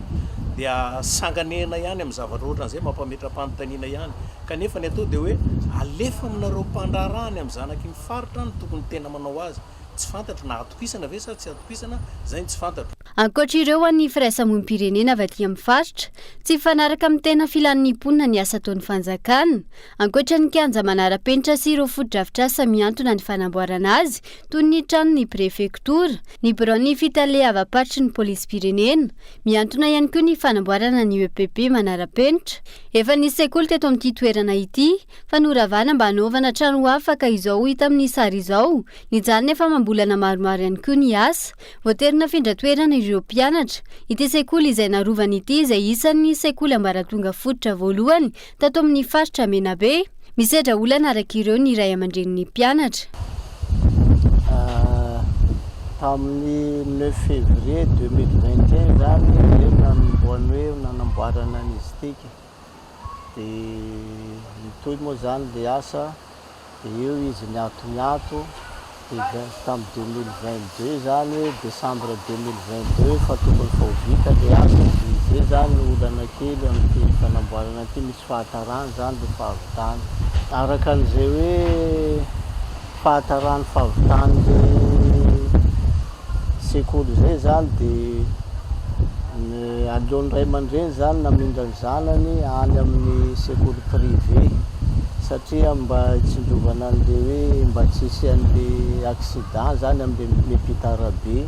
dia sanganehana ihany amin'ny zavatra ohatran'izay mampametra-panontaniana ihany kanefa ny atao dia hoe alefa aminareo mpandraharaha any amin'ny zanaky ny faritra no tokony tena manao azy tsy fantatro na atokisana ve sa tsy atokisana zay no tsy fantatro. Ankoatra ireo ho an'ny firaisamonim-pirenena avy aty amin'ny faritra, tsy mifanaraka amin'ny tena filan'ny mponina ny asa ataon'ny fanjakana. Ankoatra ny kianja manara-penitra sy ireo fotodrafitrasa mihantona ny fanamboarana azy, toy ny tranon'ny prefektora, ny biraon'ny fitaleavam-paritry ny polisim-pirenena, mihantona ihany koa ny fanamboarana ny EPP manara-penitra. Efa nisy sekoly teto amin'ity toerana ity, fa noravana mba hanaovana trano hafa ka izao hita amin'ny sary izao, nijanona efa amam-bolana maromaro ihany koa ny asa. Voatery nafindra toerana ireo mpianatra. Ity sekoly izay narovana ity izay isan'ny sekoly ambaratonga fototra voalohany tato amin'ny faritra Menabe. Misedra olana araka ireo ny ray aman-drenin'ny mpianatra. Tamin'ny neuf février 2021 izany izay nanombohan'ny hoe nanamboarana an'izy ity ka. Dia nitohy moa izany ilay asa. Dia eo izy niatoniato, dia vingt tamin'ny 2022 izany, décembre 2022 efa tokony efa ho vita ilay asa, dia izay izany no olana kely amin'ity fanamboarana ity, misy fahatarany izany ilay fahavitana. Araka an'izay hoe fahataran'ny fahavitan'ilay sekoly izay izany dia ny aleon'ny ray aman-dreny izany namindra ny zanany any amin'ny sekoly privé satria mba hitsinjovana an'ilay hoe mba tsy hisian'ilay accident izany amin'ilay miampita arabe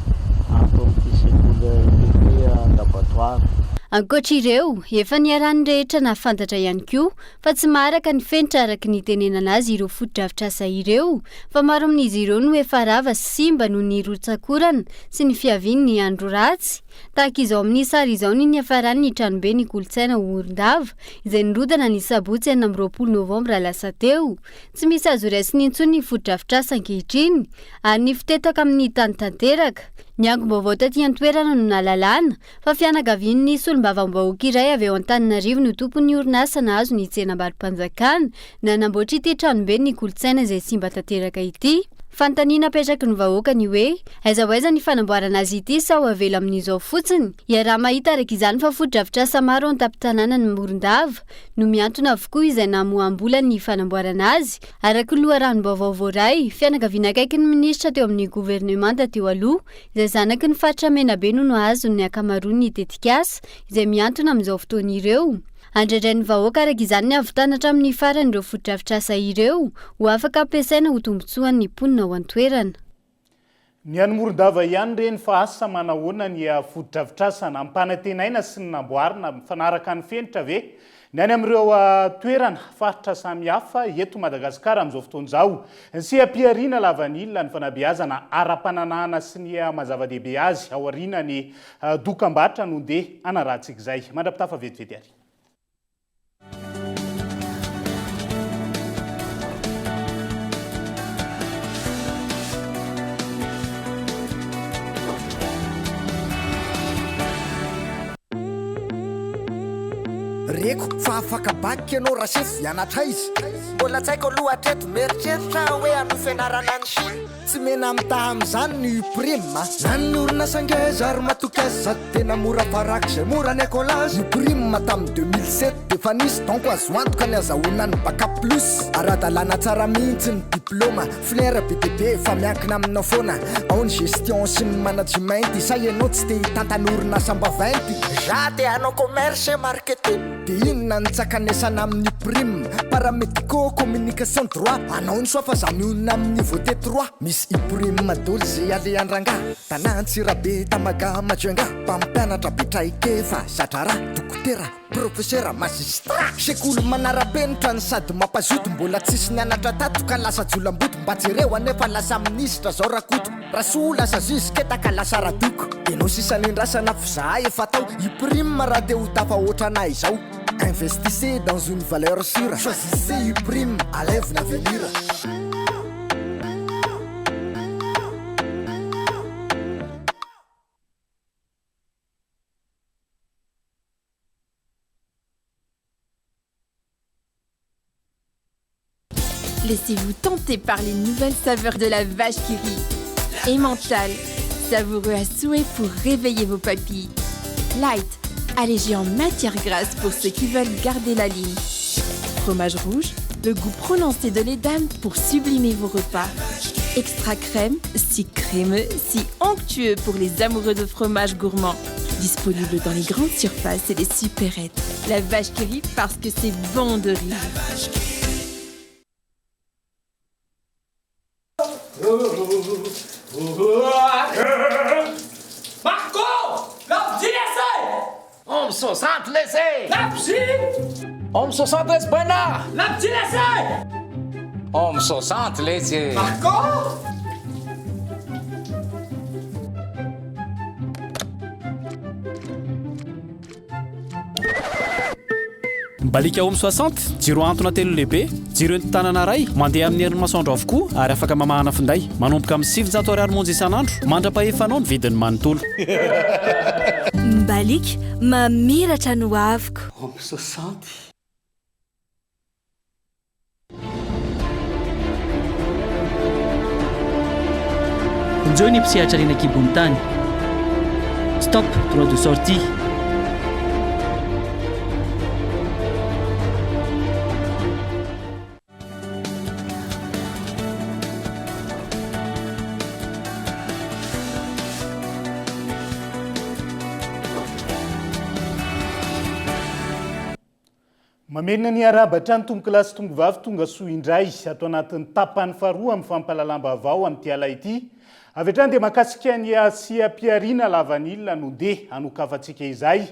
ato amin'ity sekoly EPP Andabatoara. Ankoatra ireo, efa niarahan'ny rehetra nahafantatra ihany koa fa tsy maharaka ny fenitra araka ny itenenana azy ireo fotodrafitrasa ireo fa maro amin'izy ireo no efa rava sy simba noho ny rotsak'orana sy ny fiavian'ny andro ratsy. Tahaka izao amin'ny sary izao ny niafaran'ny tranobe ny kolontsaina ho Morondava izay nirodana ny sabotsy 26 novambra lasa teo. Tsy misy azo raisina intsony ny fotodrafitrasa ankehitriny ary ny fitetaka amin'ny tany tanteraka. Ny angom-baovao taty an-toerana no nahalalana fa fianakavian'ny solombavambahoaka iray avy ao Antananarivo no tompon'ny orinasa nahazo ny tsenambaro-panjakana nanamboatra ity tranoben'ny kolontsaina izay simba tanteraka ity. Fanontaniana apetraky ny vahoaka ny hoe, aiza ho aiza ny fanamboarana azy ity sa ho avela amin'izao fotsiny? Iaraha-mahita araka izany fa fotodrafitrasa maro ao an-tampon-tanànan'i Morondava no mihantona avokoa izay namoaham-bola ny fanamboarana azy, araka ny loharanom-baovao voaray, fianakaviana akaiky ny minisitra teo amin'ny governemanta teo aloha, izay zanaky ny faritra Menabe no nahazo ny ankamaroan'ny tetikasa izay mihantona amin'izao fotoana ireo. Andraindrain'ny vahoaka araka izany ny hahavitana hatramin'ny farany ireo fotodrafitrasa ireo ho afaka ampiasaina ho tombontsoan'ny mponina ao an-toerana. Ny any Morondava ihany ireny fa asa manahoana ny fotodrafitrasa nampanantenaina sy ny namboarina mifanaraka ny fenitra ve Ny any amin'ireo toerana, faritra samihafa eto Madagasikara amin'izao fotoana izao. Ny seha-pihariana lavanila, ny fanabeazana ara-pananahana sy ny maha-zava-dehibe azy aorian'ny dokam-barotra no ndeha hanarahantsika izay. Mandra-pitafa vetivety ary. Reko fa afaka bac ianao rasefo hianatra aiza? Mbola tsy haiko aloha hatreto, mieritreritra aho hoe hanohy fianarana any Chine. Tsy mena-mitaha amin'izany ny Uprime a! Na ny orinasa ngeza ary matoky azy sady tena mora farak'izay mora ny écolage. Uprime tamin'ny 2007 d'efa nisy donc azo antoka ny azahoana ny bac plus. Ara-dalàna tsara mihitsy ny diplaoma. Flair be dia be fa miankina aminao foana ao ny gestion sy ny management sa ianao tsy te hitantana orinasam-baventy? Za te hanao commerce et marketing. Dia inona ny tsakanesana amin'ny prime? Paramédicaux, communication, droit. Anao ny soa fa za mionona amin'ny niveau T3. Misy i-prime dolo ze alehan-drangahy. Tana Antsirabe, Tamaga, Majunga. Mpampianatra be traikefa, za-draharaha, dokotera. Professeur magistrat. Sekoly manara-penitra no sady mampazoto Mbola tsisy nianatra tato ka lasa jolamboto Mba jereo anefa lasa minisitra zao Rakoto Rasoa lasa juge keta ka lasa Radoko Enao sisa nendrasana f'zahay efa tao I prime raha te ho tafahoatra anah izao Investissez dans une valeur sure Choisissez U-Prime, alaivo l'avenir. Laissez-vous tenter par les nouvelles saveurs de la vache qui rit. Emmental, savoureux à souhait pour réveiller vos papilles. Light, allégé en matière grasse pour ceux qui veulent garder la ligne. Fromage rouge, le goût prononcé de lait d'âne pour sublimer vos repas. Extra crème, si crémeux, si onctueux pour les amoureux de fromage gourmand. Disponible dans les grandes surfaces et les supérettes. La vache qui rit parce que c'est bon de rire. Marco! Labozia lesy e! Homme 60 lesy e! Labozia! Homme 60 lesy Baina! Labozia lesy e! Homme 60 lesy e! Marco! Mibaliaka Home 60, jiro ahantona telo lehibe, jiro entin-tanana iray, mandeha amin'ny herin'ny masoandro avokoa ary afaka mamahana finday. Manomboka amin'ny 900 ariary monja isan'andro, mandra-pahefanao ny vidiny manontolo. Mibaliaka, mamiratra ny hoaviko. Home 60. Vonjeo ny mpisehatra harena an-kibon'ny tany. Stop droit de sortie. Mamerina ny arahaba hatrany tompokolahy sy tompokovavy tonga soa indray ato anatin'ny tapany faharoa amin'ny fampahalalam-baovao amin'ity ala ity. Avy hatrany dia mahakasika ny seha-pihariana lavanila no ndeha hanokafantsika izay.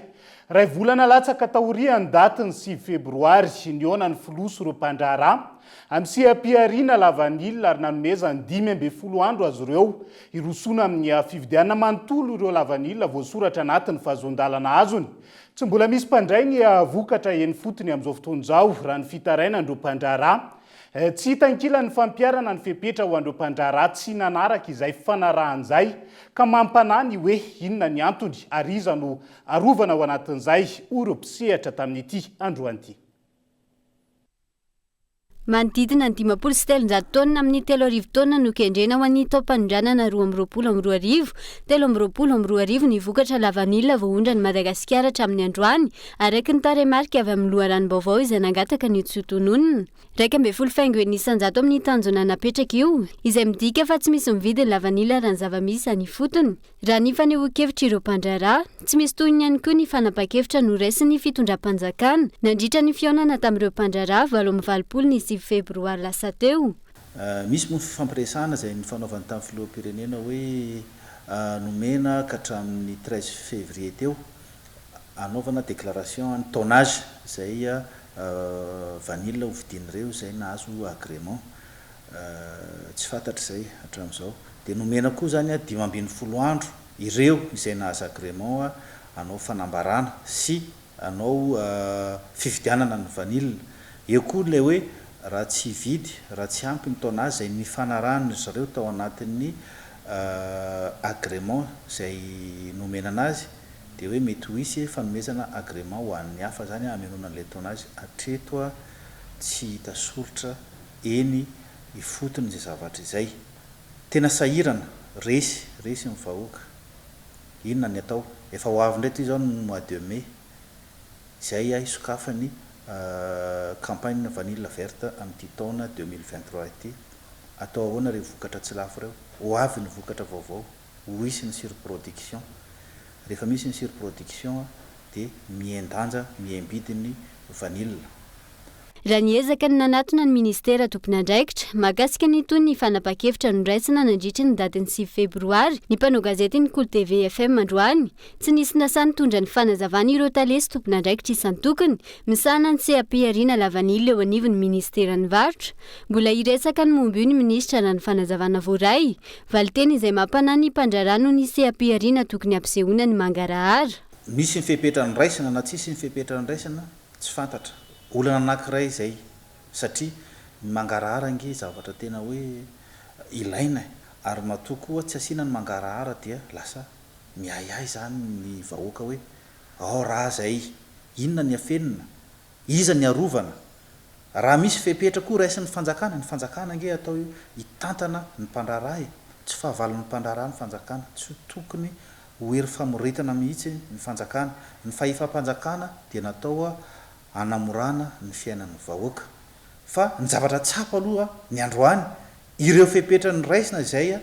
Iray volana latsaka taorian'ny datin'ny sivy febroary, nihaona ny filoha sy ireo mpandraharaha amin'ny seha-pihariana lavanila ary nanomezany 15 andro azy ireo hirosoana amin'ny fividianana manontolo ireo lavanila voasoratra anatin'ny fahazoan-dalana azony. Tsy mbola misy mpandray ny vokatra eny fotony amin'izao fotoana izao, raha ny fitarainan'ireo mpandraharaha. Tsy hita ankilan'ny fampiharana ny fepetra ho an'ireo mpandraharaha tsy nanaraka izay fifanarahana izay, ka mampanahy ny hoe inona ny antony ary iza no arovana ao anatin'izay, hoy ireo mpisehatra tamin'ity androany ity. Manodidina ny 350 taonina amin'ny 3000 taonina no kendrena ho an'ny taom-panondranana 2022, 2023 ny vokatra lavanila voaondran'i Madagasikara hatramin'ny androany, araka ny tarehimarika avy amin'ny loharanom-baovao izay nangataka ny tsy ho tononina. 11 faingo enina isan-jato amin'ny tanjona napetraka io, izay midika fa tsy misy mividy ny lavanila raha ny zava-misy any ifotony. Raha ny fanehoan-kevitr'ireo mpandraharaha, tsy misy tohiny ihany koa ny fanapahan-kevitra noraisin'ny fitondram-panjakana nandritra ny fihaonana tamin'ireo mpandraharaha 88 ny sivy febroary lasa teo. Misy moa ny fifampiresahana izay nifanaovany tamin'ny filoham-pirenena hoe nomena ka hatramin'ny treize février teo hanaovana déclaration ny tonnage izay vanille ho vidian'ireo izay nahazo agrément. Tsy fantatra izay hatramin'izao. Dia nomena koa izany 15 andro ireo izay nahazo agrément hanao fanambarana sy hanao fividianana ny vanille. Eo koa ilay hoe raha tsy hividy, raha tsy ampy ny tonnage izay nifanarahan-dry zareo tao anatin'ny agrément izay nomena anazy dia hoe mety ho hisy fanomezana agrément ho an'ny hafa izany hamenoana an'ilay tonnage. Hatreto tsy hita soritra eny ifotony izay zavatra izay. Tena sahirana, resy, resy ny vahoaka. Inona ny atao? Efa ho avy indray ity izao ny mois de mai, izay hisokafan'ny campagne vanille verte amin'ity taona 2023 ity. Atao ahoana ireo vokatra tsy lafo ireo? Ho avy ny vokatra vaovao, ho hisy ny surproduction. Rehefa misy ny surproduction dia mihen-danja, mihem-bidy ny vanille. Raha niezaka ny nanatona ny minisitera tompon'andraikitra mahakasika ny toy ny fanapahan-kevitra noraisina nandritry ny datin'ny sivy febroary ny mpanao gazetin'ny Kolo TV FM androany, tsy nisy nasahy nitondra ny fanazavana ireo tale sy tompon'andraikitra isan-tokony misahana ny seha-pihariana lavanila eo anivon'ny minisiteran'ny varotra. Mbola hiresaka ny momba io ny minisitra raha ny fanazavana voaray. Valinteny izay mampanahy ny mpandraharaha noho ny seha-pihariana tokony hampisehoana ny mangarahara. Misy ny fepetra noraisina na tsisy ny fepetra noraisina Tsy fantatra. Olana anankiray izay satria ny mangarahara ange zavatra tena hoe ilaina e! Ary matoa koa tsy asiana ny mangarahara dia lasa miahiahy izany ny vahoaka hoe ao raha izay, inona ny afenina, iza ny arovana? Raha misy fepetra koa raisin'ny fanjakana, ny fanjakana ange atao hitantana ny mpandraharaha e! Tsy fahavalon'ny mpandraharaha ny fanjakana. Tsy tokony ho hery famoretana mihitsy ny fanjakana. Ny fahefam-panjakana dia natao hanamorana ny fiainan'ny vahoaka. Fa ny zavatra tsapa aloha ny androany, ireo fepetra noraisina izay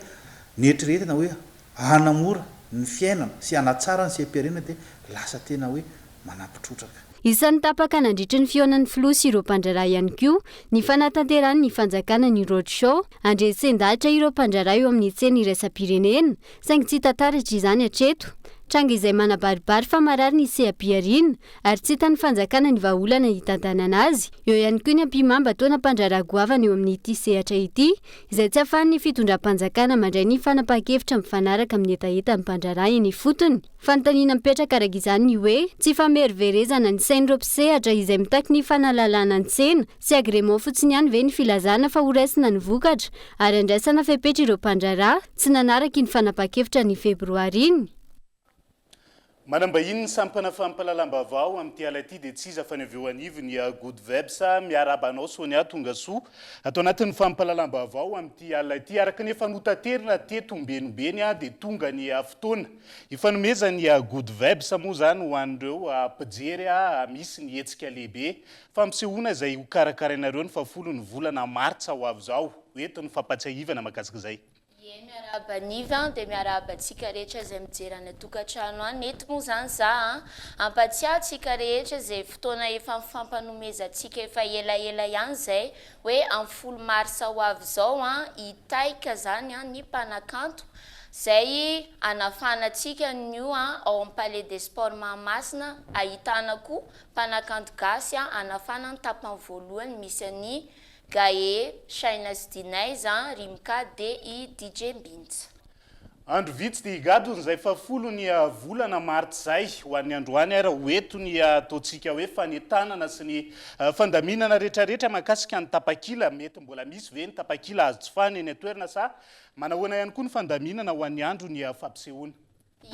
neritreretina hoe hanamora ny fiainana sy hanatsara ny seha-pihariana dia lasa tena hoe manampy trotraka. Isan'ny tapaka nandritry ny fihaonan'ny filoha sy ireo mpandraharaha ihany koa ny fanatanterahan'ny fanjakana ny road show handresen-dahatra ireo mpandraharaha eo amin'ny tsena iraisam-pirenena saingy tsy hita taratra izany hatreto. Tranga izay manabaribary fa marary ny seha-pihariana ary tsy hitan'ny fanjakana ny vahaolana hitantanana azy. Eo ihany koa ny ampihimamba ataona mpandraharaha goavana eo amin'ity sehatra ity izay tsy ahafahan'ny fitondram-panjakana mandray ny fanapahan-kevitra mifanaraka amin'ny hetahetan'ny mpandraharaha eny ifotony. Fanontaniana mipetraka araka izany ny hoe, tsy fameriverezana ny sain'ireo mpisehatra izay mitaky ny fanalalahana ny tsena sy agrément fotsiny ihany ve ny filazana fa horaisina ny vokatra ary handraisana fepetra ireo mpandraharaha tsy nanaraka iny fanapahan-kevitra ny febroary iny? Manam-bahiny ny sampana fampahalalam-baovao amin'ity ala ity dia tsy iza fa ny avy eo anivon'ny Good Vibes. Miarahaba anao Sonia, tonga soa ato anatin'ny fampahalalam-baovao amin'ity alina ity. Araka ny efa notaterina teto ombenombeny dia tonga ny fotoana hifanomezan'ny Good Vibes moa izany ho an'ireo mpijery. Misy ny hetsika lehibe fampisehoana izay hokarakarainareo ny fahafolo ny volana martsa ho avy izao. Ho eto ny fampatsiahivana mahakasika izay. Ie miarahaba Niva an, dia miarahaba antsika rehetra izay mijery any an-tokantrano any, eto moa izany za an, hampatsiahy antsika rehetra izay fotoana efa nifampanomezantsika efa elaela ihany izay hoe amin'ny folo mars ho avy izao an, i Taika izany an, ny mpanakanto izay hanafana antsika an'io an, ao amin'ny Palais des Sports Mahamasina, ahitana koa mpanakanto gasy an, hanafana ny tapany voalohany misy an'i Gae, Shaina sy Dinaiz an, Rimka dia i DJ Mbintsa. Andro vitsy dia higadona izay fahafolo ny volana martsa izay. Ho an'ny androany ary ho eto ny ataontsika hoe fanentanana sy ny fandaminana rehetrarehetra mahakasika ny tapakila. Mety mbola misy ve ny tapakila azo jifana eny an-toerana sa manahoana ihany koa ny fandaminana ho an'ny andro ny fampisehoana?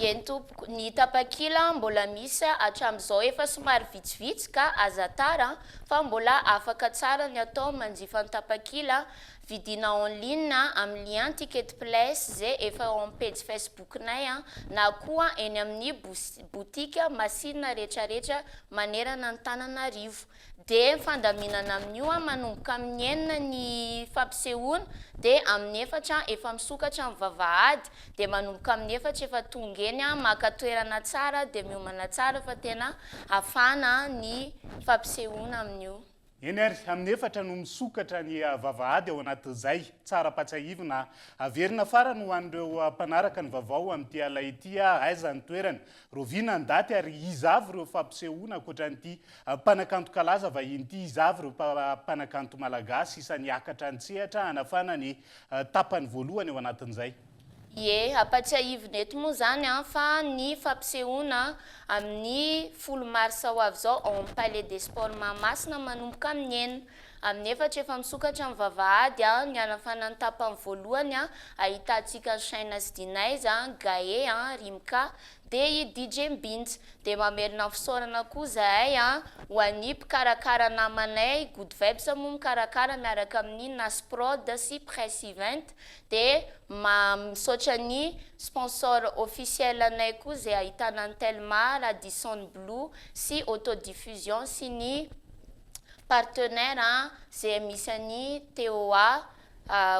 Eny tompoko, ny tapakila mbola misy hatramin'izao efa somary vitsivitsy ka aza tara fa mbola afaka tsara ny atao manjifa ny tapakila, vidiana en ligne amin'ny lien ticketplace ze efa ao amin'ny pejy facebook-nay na koa eny amin'ny boutique masina retraretra manerana ny Tananarivo. Dia ny fandaminana amin'io an, manomboka amin'ny enina ny fampisehoana, dia amin'ny efatra efa misokatra ny vavahady, dia manomboka amin'ny efatra efa tonga eny an, maka toerana tsara dia miomana tsara fa tena hafana ny fampisehoana amin'io. Eny ary, amin'ny efatra no misokatra ny vavahady ao anatin'izay. Tsara ampatsiahivina averina farany ho an'ireo mpanaraka ny vaovao amin'ity alina ity, aiza ny toerana, Rahoviana ny daty ary iza avy ireo fampisehoana ankoatra an'ity mpanakanto kalaza vahiny ity? Iza avy ireo mpanakanto malagasy isan'ny hiakatra an-tsehatra hanafana ny tapany voalohany ao anatin'izay? Ie, ampatsiahivina eto moa izany fa ny fampisehoana amin'ny folo marsa ho avy izao ao amin'ny Palais des Sports Mahamasina manomboka amin'ny enina. Amin'ny efatra efa misokatra ny vavahady, ny hanafana ny tapany voalohany ahitantsika an'i Shaina sy Dinaiz, Gae, Rimka, dia i DJ Mbinja. Dia mamerina ny fisaorana koa izahay ho an'ny mpikarakara namanay, Good Vibes moa mikarakara miaraka amin'ny Nas Prod sy Press Event. Dia misaotra ny sponsor officiel anay koa izay ahitana an'i Telma, Radisson Blu sy Autodiffusion sy ny Partenaire izay misy an'i TOA,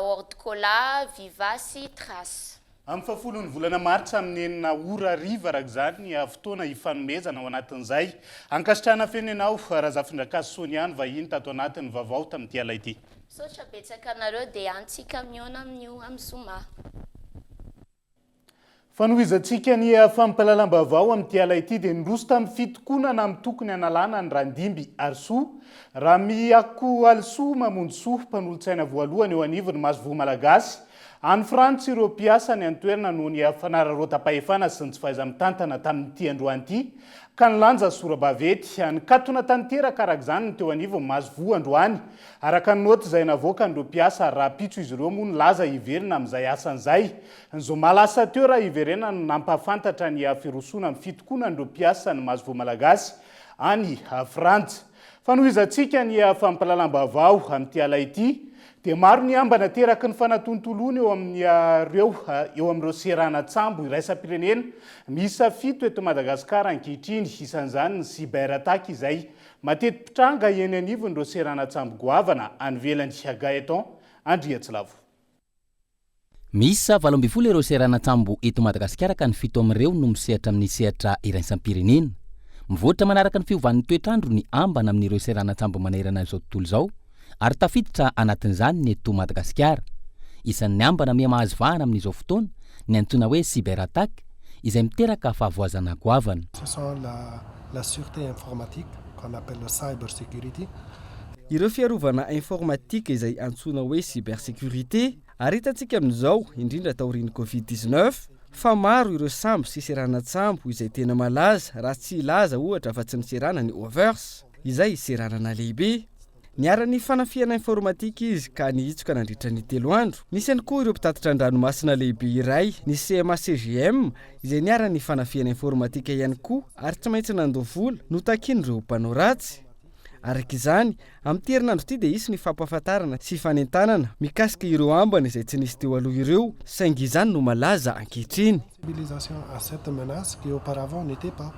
Ordcola, Viva sy Trace. Amin'ny fahafolon'ny volana martsa amin'ny enina ora hariva araka izany ny fotoana hifanomezana ao anatin'izay. Ankasitrahana feno ianao Razafindrakaso Sonia ny vahiny tato anatin'ny vaovao tamin'ity alina ity. Misaotra betsaka anareo dia antsika mihaona amin'io amin'ny zoma. Fanohizantsika ny fampahalalam-baovao amin'ity ala ity dia niroso tamin'ny fitokonana amin'ny tokony hanalana an'i Randimby Harisoa, Ramiakoalisoa Mamonjisoa, mpanolotsaina voalohany eo anivon'ny masoivoho malagasy any Frantsa ireo mpiasa any an-toerana noho ny fanararaotam-pahefana sy ny tsy fahaiza-mitantana tamin'ity androany ity ka nilanja sora-baventy. Nikatona tanteraka araka izany ny teo anivon'ny masoivoho androany araka ny naoty izay navoakan'ireo mpiasa ary rahampitso izy ireo moa nilaza hiverina amin'izay asany izay Ny zoma lasa teo raha hiverenana no nampahafantatra ny firosoana amin'ny fitokonan'ireo mpiasan'ny masoivoho malagasy any Frantsa. Fanohizantsika ny fampahalalam-baovao amin'ity ala ity. Dia maro ny ambana ateraky ny fanatontoloana eo amin'ireo eo amin'ireo seranan-tsambo iraisam-pirenena miisa fito eto Madagasikara ankehitriny. Isan'izany ny cyberattaque izay mateti-pitranga eny anivon'ireo seranan-tsambo goavana any ivelany. Gaëtan Andriatsilavo. Miisa 18 ireo seranan-tsambo eto Madagasikara ka ny fito amin'ireo no misehatra amin'ny sehatra iraisam-pirenena. Mivoatra manaraka ny fiovan'ny toetr'andro ny ambana amin'ireo seranan-tsambo manerana izao tontolo izao ary tafiditra anatin'izany ny eto Madagasikara. Isan'ny ambana miha mahazo vahana amin'izao fotoana ny antsoina hoe cyberattaque izay miteraka fahavoazana goavana. Ce sont la la sûreté informatique qu'on appelle le cyber security. Ireo fiarovana informatique izay antsoina hoe cybersécurité ary hitantsika amin'izao, indrindra taorian'ny Covid 19, fa maro ireo sambo sy seranan-tsambo izay tena malaza raha tsy hilaza ohatra afa-tsy ny seranan'i Overs izay seranana lehibe. Niharan'ny fanafihana informatika izy ka nihitsoka nandritra ny telo andro. Nisy ihany koa ireo mpitatitra an-dranomasina lehibe iray, ny CMA-CGM, izay niharan'ny fanafihana informatika ihany koa ary tsy maintsy nandoa vola notakian'ireo mpanao ratsy. Araka izany, amin'ity herinandro ity dia hisy ny fampahafantarana sy fanentanana mikasika ireo ambana izay tsy nisy teo aloha ireo, saingy izany no malaza ankehitriny. Sensibilisation à cette menace qui auparavant n'était pas,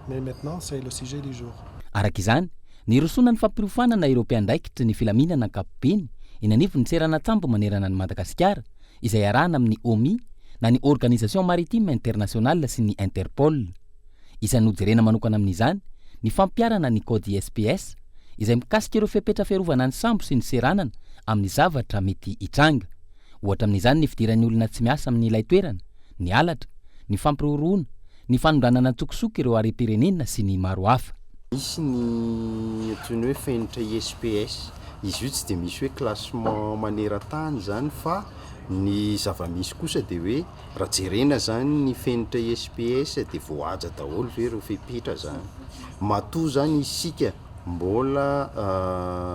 mais maintenant c'est le sujet du jour. Araka izany, Nirosoana ny fampiofanana ireo mpiandraikitry ny filaminana ankapobeny eny anivon'ny seranan-tsambo manerana an'i Madagasikara, izay iarahana amin'ny OMI na ny Organisation Maritime Internationale sy ny Interpol. Isan'ny hojerena manokana amin'izany ny fampiharana ny Code ISPS, izay mikasika ireo fepetra fiarovana ny sambo sy ny seranana amin'ny zavatra mety hitranga. Ohatra amin'izany ny fidiran'ny olona tsy miasa amin'ilay toerana, ny halatra, ny fampiroroana, ny fanondranana an-tsokosoko ireo harem-pirenena sy ny maro hafa. Misy ny antsoina hoe fenitra ISPS. Izy io tsy dia misy hoe classement maneran-tany izany fa ny zava-misy kosa dia hoe raha jerena izany ny fenitra ISPS dia voahaja daholo ve ireo fepetra izany. Matoa izany isika mbola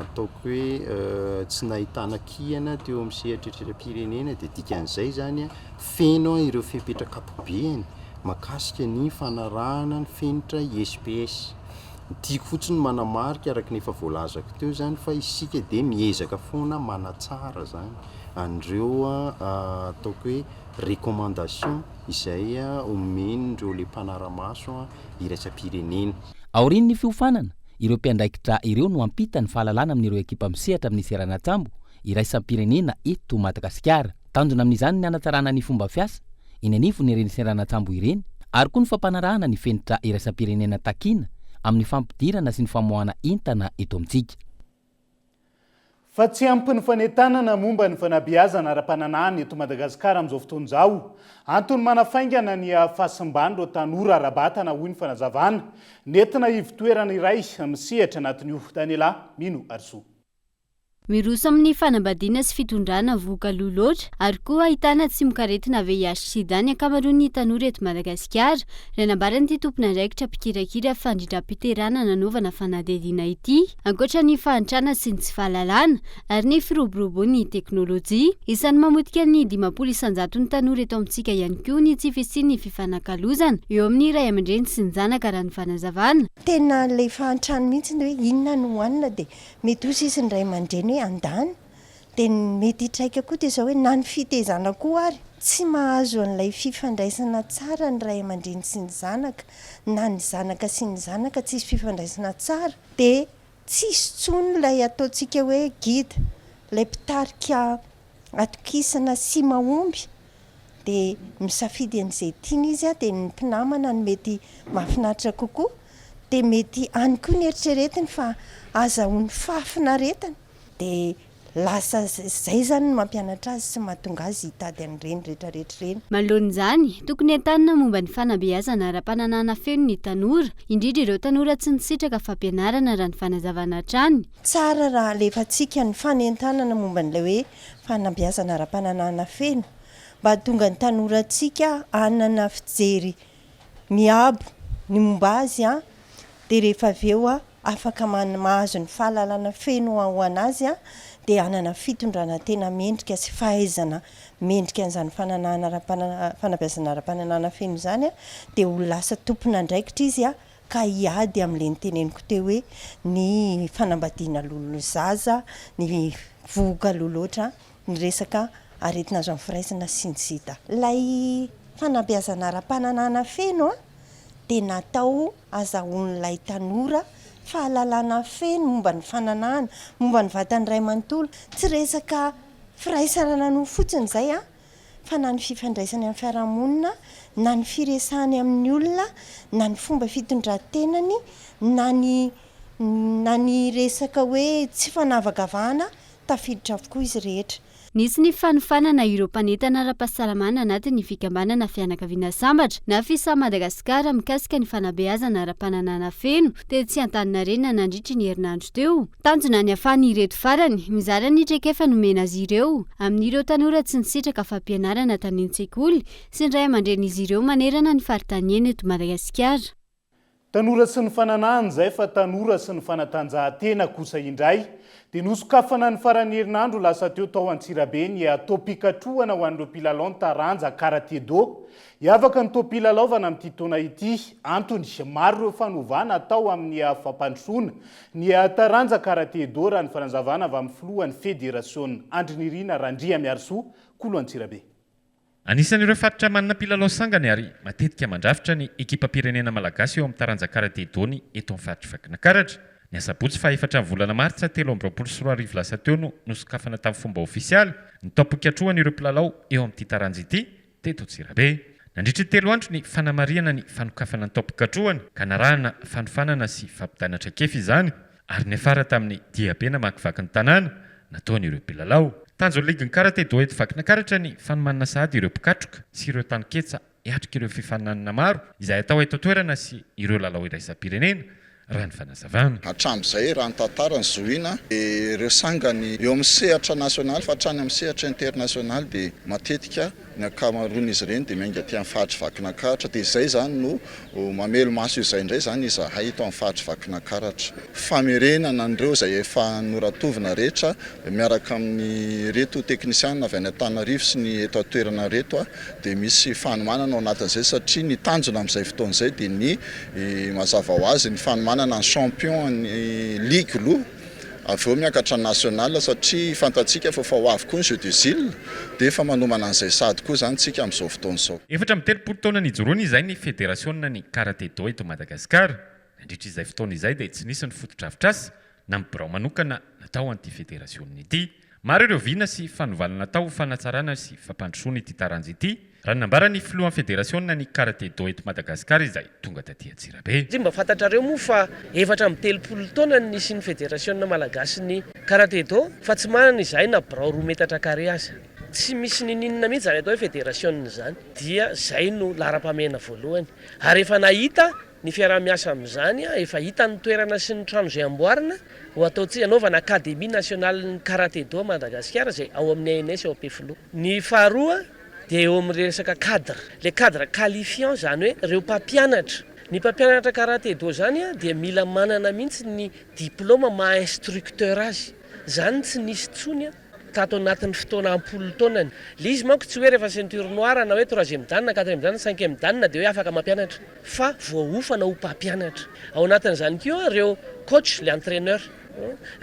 ataoko hoe tsy nahitana kihana teo amin'ny sehatra iraisam-pirenena dia dikan'izay izany feno ireo fepetra ankapobeny mahakasika ny fanarahana ny fenitra ISPS. Ny tiako fotsiny manamarika araka ny efa voalazako teo izany fa isika dia miezaka foana manatsara izany an'ireo ataoko hoe recommandation izay omen'ireo le mpanara-maso iraisam-pirenena. Aorian'ny fiofanana, ireo mpiandraikitra ireo no hampita ny fahalalana amin'ireo ekipa misehatra amin'ny seranan-tsambo iraisam-pirenena eto Madagasikara. Tanjona amin'izany ny hanatsarana ny fomba fiasa eny anivon'ireny seranan-tsambo ireny ary koa ny fampanarahana ny fenitra iraisam-pirenena takiana amin'ny fampidirana sy ny famoahana entana eto amintsika. Fa tsy ampy ny fanentanana momba ny fanabeazana ara-pananahana eto Madagasikara amin'izao fotoana izao. Antony manafaingana ny fahasimban'ireo tanora ara-batana, hoy ny fanazavana nentina ivontoerana iray misehatra anatin'io. Daniela Mino Arisoa. Miroso amin'ny fanambadiana sy fitondrana vohoka aloha loatra ary koa ahitana tsimokaretina VIH sida ny ankamaroan'ny tanora eto Madagasikara, raha nambaran'ity tompon'andraikitra mpikirakira fandrindram-piterahana nanaovana fanadihadiana ity. Ankoatra ny fahantrana sy ny tsy fahalalana ary ny firoboroboan'ny teknolojia. Isan'ny mamotika ny 50 isan-jaton'ny tanora eto amintsika ihany koa ny tsy fisian'ny fifanakalozana eo amin'ny ray aman-dreny sy ny zanaka raha ny fanazavana. Tena ilay fahantrany mihitsy ny hoe inona no hohanina dia Mety ho sisy ny ray aman-dreny hoe andany, dia ny mety hitraika koa dia izao hoe na ny fitezana koa ary tsy mahazo an'ilay fifandraisana tsara ny ray aman-dreny sy ny zanaka, na ny zanaka sy ny zanaka tsisy fifandraisana tsara dia tsisy intsony ilay ataontsika hoe guide, ilay mpitarika atokisana sy mahomby dia misafidy an'izay tiany izy dia ny mpinamana no mety mahafinaritra kokoa dia mety any koa ny eritreretiny fa azahoany fahafinaretana dia lasa izay izany no mampianatra azy sy mahatonga azy hitady an'ireny rehetrarehetra ireny. Manoloana izany, tokony entanina momba ny fanabeazana ara-pananahana feno ny tanora, indrindra ireo tanora tsy nisitraka fampianarana raha ny fanazavana hatrany. Tsara raha alefantsika ny fanentanana momba an'ilay hoe fanabeazana ara-pananahana feno mba hahatonga ny tanorantsika hanana fijery miabo ny momba azy dia rehefa avy eo afaka mahazo ny fahalalana feno ho an'azy dia hanana fitondrana tena mendrika sy fahaizana mendrika an'izany fananahana ara-panana fanabeazana ara-pananahana feno izany dia ho lasa tompon'andraikitra izy ka hiady amin'ilay noteneniko teo hoe ny fanambadiana lolo zaza, ny. vohoka aloha loatra, ny resaka aretina azo amin'ny firaisana sy ny sida. Ilay fanabeazana ara-pananahana feno dia natao hazahoan'ilay tanora fahalalana feno momba ny fananahana, momba ny vatany iray manontolo. Tsy resaka firaisana ara-nofo fotsiny izay fa na ny fifandraisany amin'ny fiarahamonina, na ny firesahany amin'ny olona, na ny fomba fitondran-tenany, na ny na ny resaka hoe tsy fanavakavahana, tafiditra avokoa izy rehetra. Nisy ny fanofanana ireo mpanentana ara-pahasalamana anatin'ny fikambanana Fianakaviana Sambatra na Fisa Madagasikara mikasika ny fanabeazana ara-pananahana feno tetsy Antaninarenina nandritry ny herinandro teo. Tanjona ny hahafahan'ireto farany mizara ny traikefa nomena azy ireo amin'ireo tanora tsy nisitraka fampianarana tany an-tsekoly sy ny ray aman-drenin'izy ireo manerana ny faritany eny eto Madagasikara. Tanora sy ny fananahana izay fa tanora sy ny fanatanjahantena kosa indray dia nosokafana ny faran'ny herinandro lasa teo tao Antsirabe ny taom-pikatrohana ho an'ireo mpilalao ny taranja Karate-Do. Hiavaka ny taom-pilalaovana amin'ity taona ity. Antony, maro ireo fanovana atao amin'ny fampandrosoana ny taranja Karate-Do raha ny fanazavana avy amin'ny filohan'ny federasiona Andrinirina Randriamiarisoa, Kolo Antsirabe. Anisan'ireo faritra manana mpilalao sangany ary matetika mandrafitra ny ekipam-pirenena malagasy eo amin'ny taranja karate do ny eto amin'ny faritr'i Vakinankaratra. Ny asabotsy faha-efatra ny volana martsa 2023 lasa teo no nosokafana tamin'ny fomba ofisialy ny taom-pikatrohan'ireo mpilalao eo amin'ity taranja ity teto Antsirabe. Nandritry ny telo andro ny fanamarihana ny fanokafana ny taom-pikatrohana ka narahana fanofanana sy fampitana traikefa izany. ary niafara tamin'ny diabe namakivaky ny tanàna nataon'ireo mpilalao. Tanjon'ny ligin'ny Karate Do eto Vakinakaratra ny fanomanana sahady ireo mpikatroka sy ireo taninketsa hiatrika ireo fifaninanana maro izay hatao eto an-toerana sy ireo lalao iraisam-pirenena, raha ny fanazavana. Hatramin'izay, raha ny tantara no zohiana, dia ireo sangany eo amin'ny sehatra nasionaly fa hatrany amin'ny sehatra internasionaly dia matetika Ny ankamaroan'izy ireny dia miainga aty amin'ny faritr'i Vakinankaratra, dia izay izany no mamelo-maso izay indray izany izahay eto amin'ny faritr'i Vakinankaratra. Famerenana an'ireo izay efa noratovina rehetra miaraka amin'ireto teknisianina avy any Antananarivo sy ny eto an-toerana ireto dia misy fanomanana ao anatin'izay satria ny tanjona amin'izay fotoana izay dia ny mazava ho azy ny fanomanana ny champion ny ligue aloha avy eo miakatra national satria fantatsika fa efa ho avy koa ny jeux des îles dia efa manomana an'izay sahady koa izany tsika amin'izao fotoana izao. 34 taona nijoroany izay ny federasiona ny Karate Do eto Madagasikara. Nandritra izay fotoana izay dia tsy nisy ny fotodrafitrasa na ny birao manokana natao an'ity federasiona ity. Maro ireo vina sy fanovana natao ho fanatsarana sy fampandrosoana ity taranja ity, raha ny nambaran'ny filohan'ny federasiona ny Karate Do eto Madagasikara izay tonga taty Antsirabe. Tsy mba fantatrareo moa fa 34 taona ny nisian'ny federasiona malagasin'ny Karate Do fa tsy manana izahay na birao roa metatra carré aza. Tsy misy ninininona mihitsy izany atao hoe federasiona izany. Dia izay no laharam-pahamehana voalohany. Ary efa nahita Ny fiaraha-miasa amin'izany, efa hita ny toerana sy ny trano izay amboarina ho ataontsika, hanaovana Académie nationale-n'ny Karate Do Madagasikara izay ao amin'ny ANS ao Ampefiloha. Ny faharoa dia eo amin'ny resaka cadre, ilay cadre qualifiant izany hoe ireo mpampianatra. Ny mpampianatra Karate Do izany dia mila manana mihitsy ny diplaoma maha instructeur azy. Izany tsy nisy intsony. tato anatin'ny fotoana am-polo taonany. Ilay izy manko tsy hoe rehefa ceinture noire na hoe troisième dan na quatrième dan na cinquième dan dia hoe afaka mampianatra fa voaofana ho mpampianatra. Ao anatin'izany koa ireo coach, les entraineurs,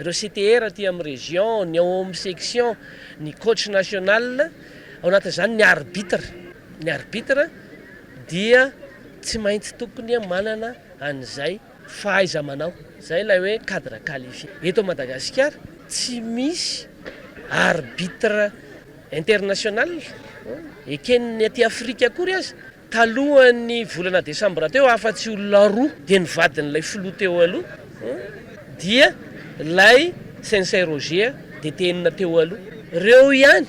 ireo CTR aty amin'ny région, ny ao amin'ny section, ny coach national, ao anatin'izany ny arbitre. Ny arbitre dia tsy maintsy tokony manana an'izay Fahaiza-manao, izay ilay hoe cadre qualifié. Eto Madagasikara, tsy misy arbitre international eken'ny aty Afrika akory aza. Talohan'ny volana desambra teo, afa-tsy olona roa, dia ny vadin'ilay filoha teo aloha, dia ilay Sensei Roger DTN teo aloha. Ireo ihany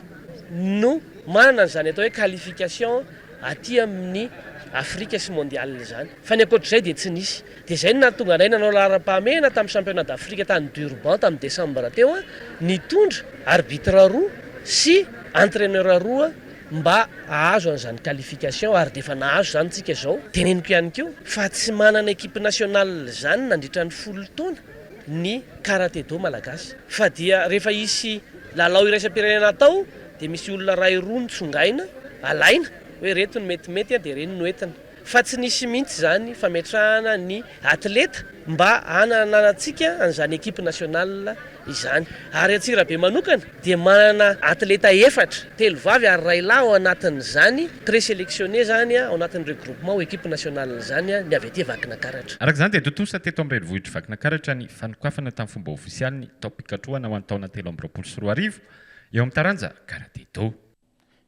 no manana an'izany atao hoe qualification aty amin'ny Afrika sy mondial izany. Fa ny ankoatr'izay dia tsy nisy. Dia izay no nahatonga anay nanao laharam-pahamehana tamin'ny championnat d'Afrique tany Durban tamin'ny desambra teo, nitondra arbitre roa sy entraineur roa mba hahazo an'izany qualification ary dia efa nahazo izany tsika izao. Teneniko ihany koa fa tsy manana equipe nationale izany nandritra ny folo taona ny karate do malagasy fa dia rehefa hisy lalao iraisam-pirenena atao dia misy olona iray roa no tsongaina, alaina, hoe ireto no metimety dia ireny no entina. Fa tsy nisy mihitsy izany fametrahana ny atleta mba hananantsika an'izany equipe nationale izany. Ary Antsirabe manokana dia manana atleta efatra, telo vavy ary iray lahy ao anatin'izany présélectionné izany ao anatin'ny regroupement ho equipe nationale izany ny avy aty Vakinakaratra. Araka izany dia tontosa teto amin'ny renivohitr'i Vakinakaratra ny fanokafana tamin'ny fomba ofisialy ny taom-pikatrohana ho an'ny taona 2023 eo amin'ny taranja Karate Do.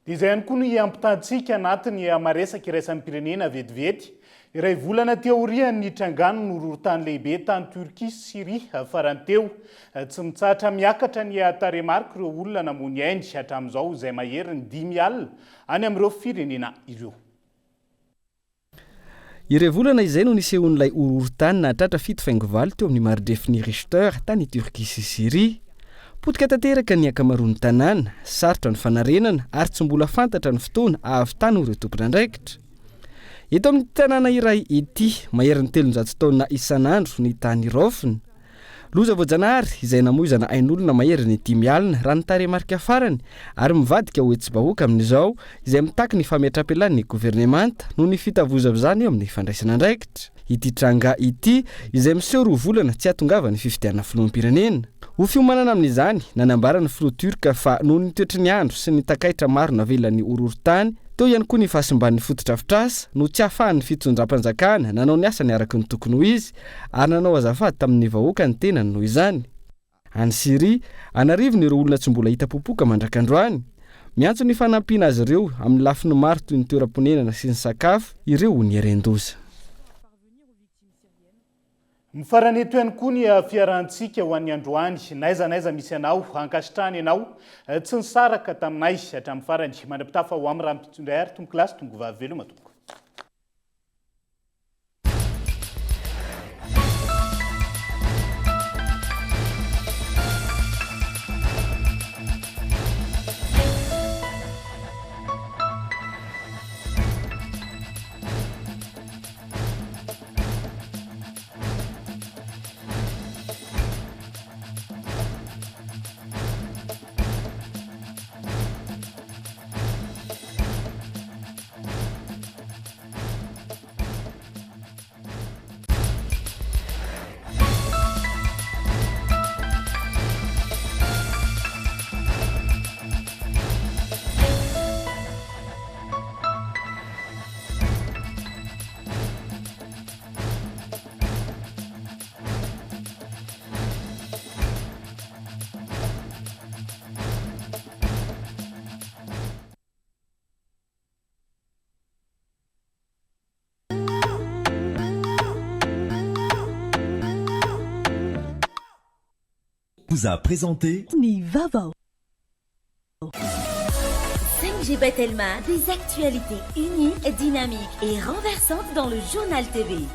Dia izay ihany koa no hiampitantsika anatin'ny maresaka iraisam-pirenena vetivety. Iray volana aty aorian'ny nitrangan'ny horohorontany lehibe tany Turquie sy Syria farany teo, tsy mitsahatra miakatra ny tarehimarik'ireo olona namoy ny ainy hatramin'izao izay maherin'ny 50 any amin'ireo firenena ireo. Iray volana izay no nisehoan'ilay horohorontany nahatratra 7,8 teo amin'ny maridrefin'i Richter tany Turquie sy Syrie. Potika tanteraka ny ankamaroan'ny tanàna, sarotra ny fanarenana ary tsy mbola fantatra ny fotoana ahavitany ho ireo tompon'andraikitra. Eto amin'ity tanàna iray ity, maherin'ny 300 taonina isan'andro ny tany raofina. Loza voajanahary izay namoizana ain'olona maherin'ny 50 raha ny tarehimarika farany ary mivadika ho hetsi-bahoaka amin'izao izay mitaky ny fametram-pialan'ny governemanta noho ny fitavozavozana eo amin'ny fandraisana andraikitra. Ity tranga ity izay miseho roa volana tsy hahatongavan'ny fifidianana filoham-pirenena. Ho fiomanana amin'izany, nanambara ny filoha Turc fa noho ny toetry ny andro sy ny takaitra maro navelan'ny horohorontany, teo ihany koa ny fahasimban'ny fotodrafitrasa no tsy ahafahan'ny fitondram-panjakana nanao ny asany araka ny tokony ho izy ary nanao azafady tamin'ny vahoaka ny tenany noho izany. Any Syria, an'arivony ireo olona tsy mbola hita popoka mandrak'androany. Miantso ny fanampiana azy ireo amin'ny lafiny maro toy ny toeram-ponenana sy ny sakafo ireo nieren-doza. Mifarana eto ihany koa ny fiarahantsika ho an'ny androany. N'aiza n'aiza misy anao, ankasitrahana ianao tsy nisaraka taminay hatramin'ny farany. Mandra-pitafa ho amin'ny rahampitso indray ary tompokolahy sy tompokovavy veloma tompoko. Vous a présenté Ny vaovao. 5G by Telma, des actualités uniques, dynamiques et renversantes dans le journal TV.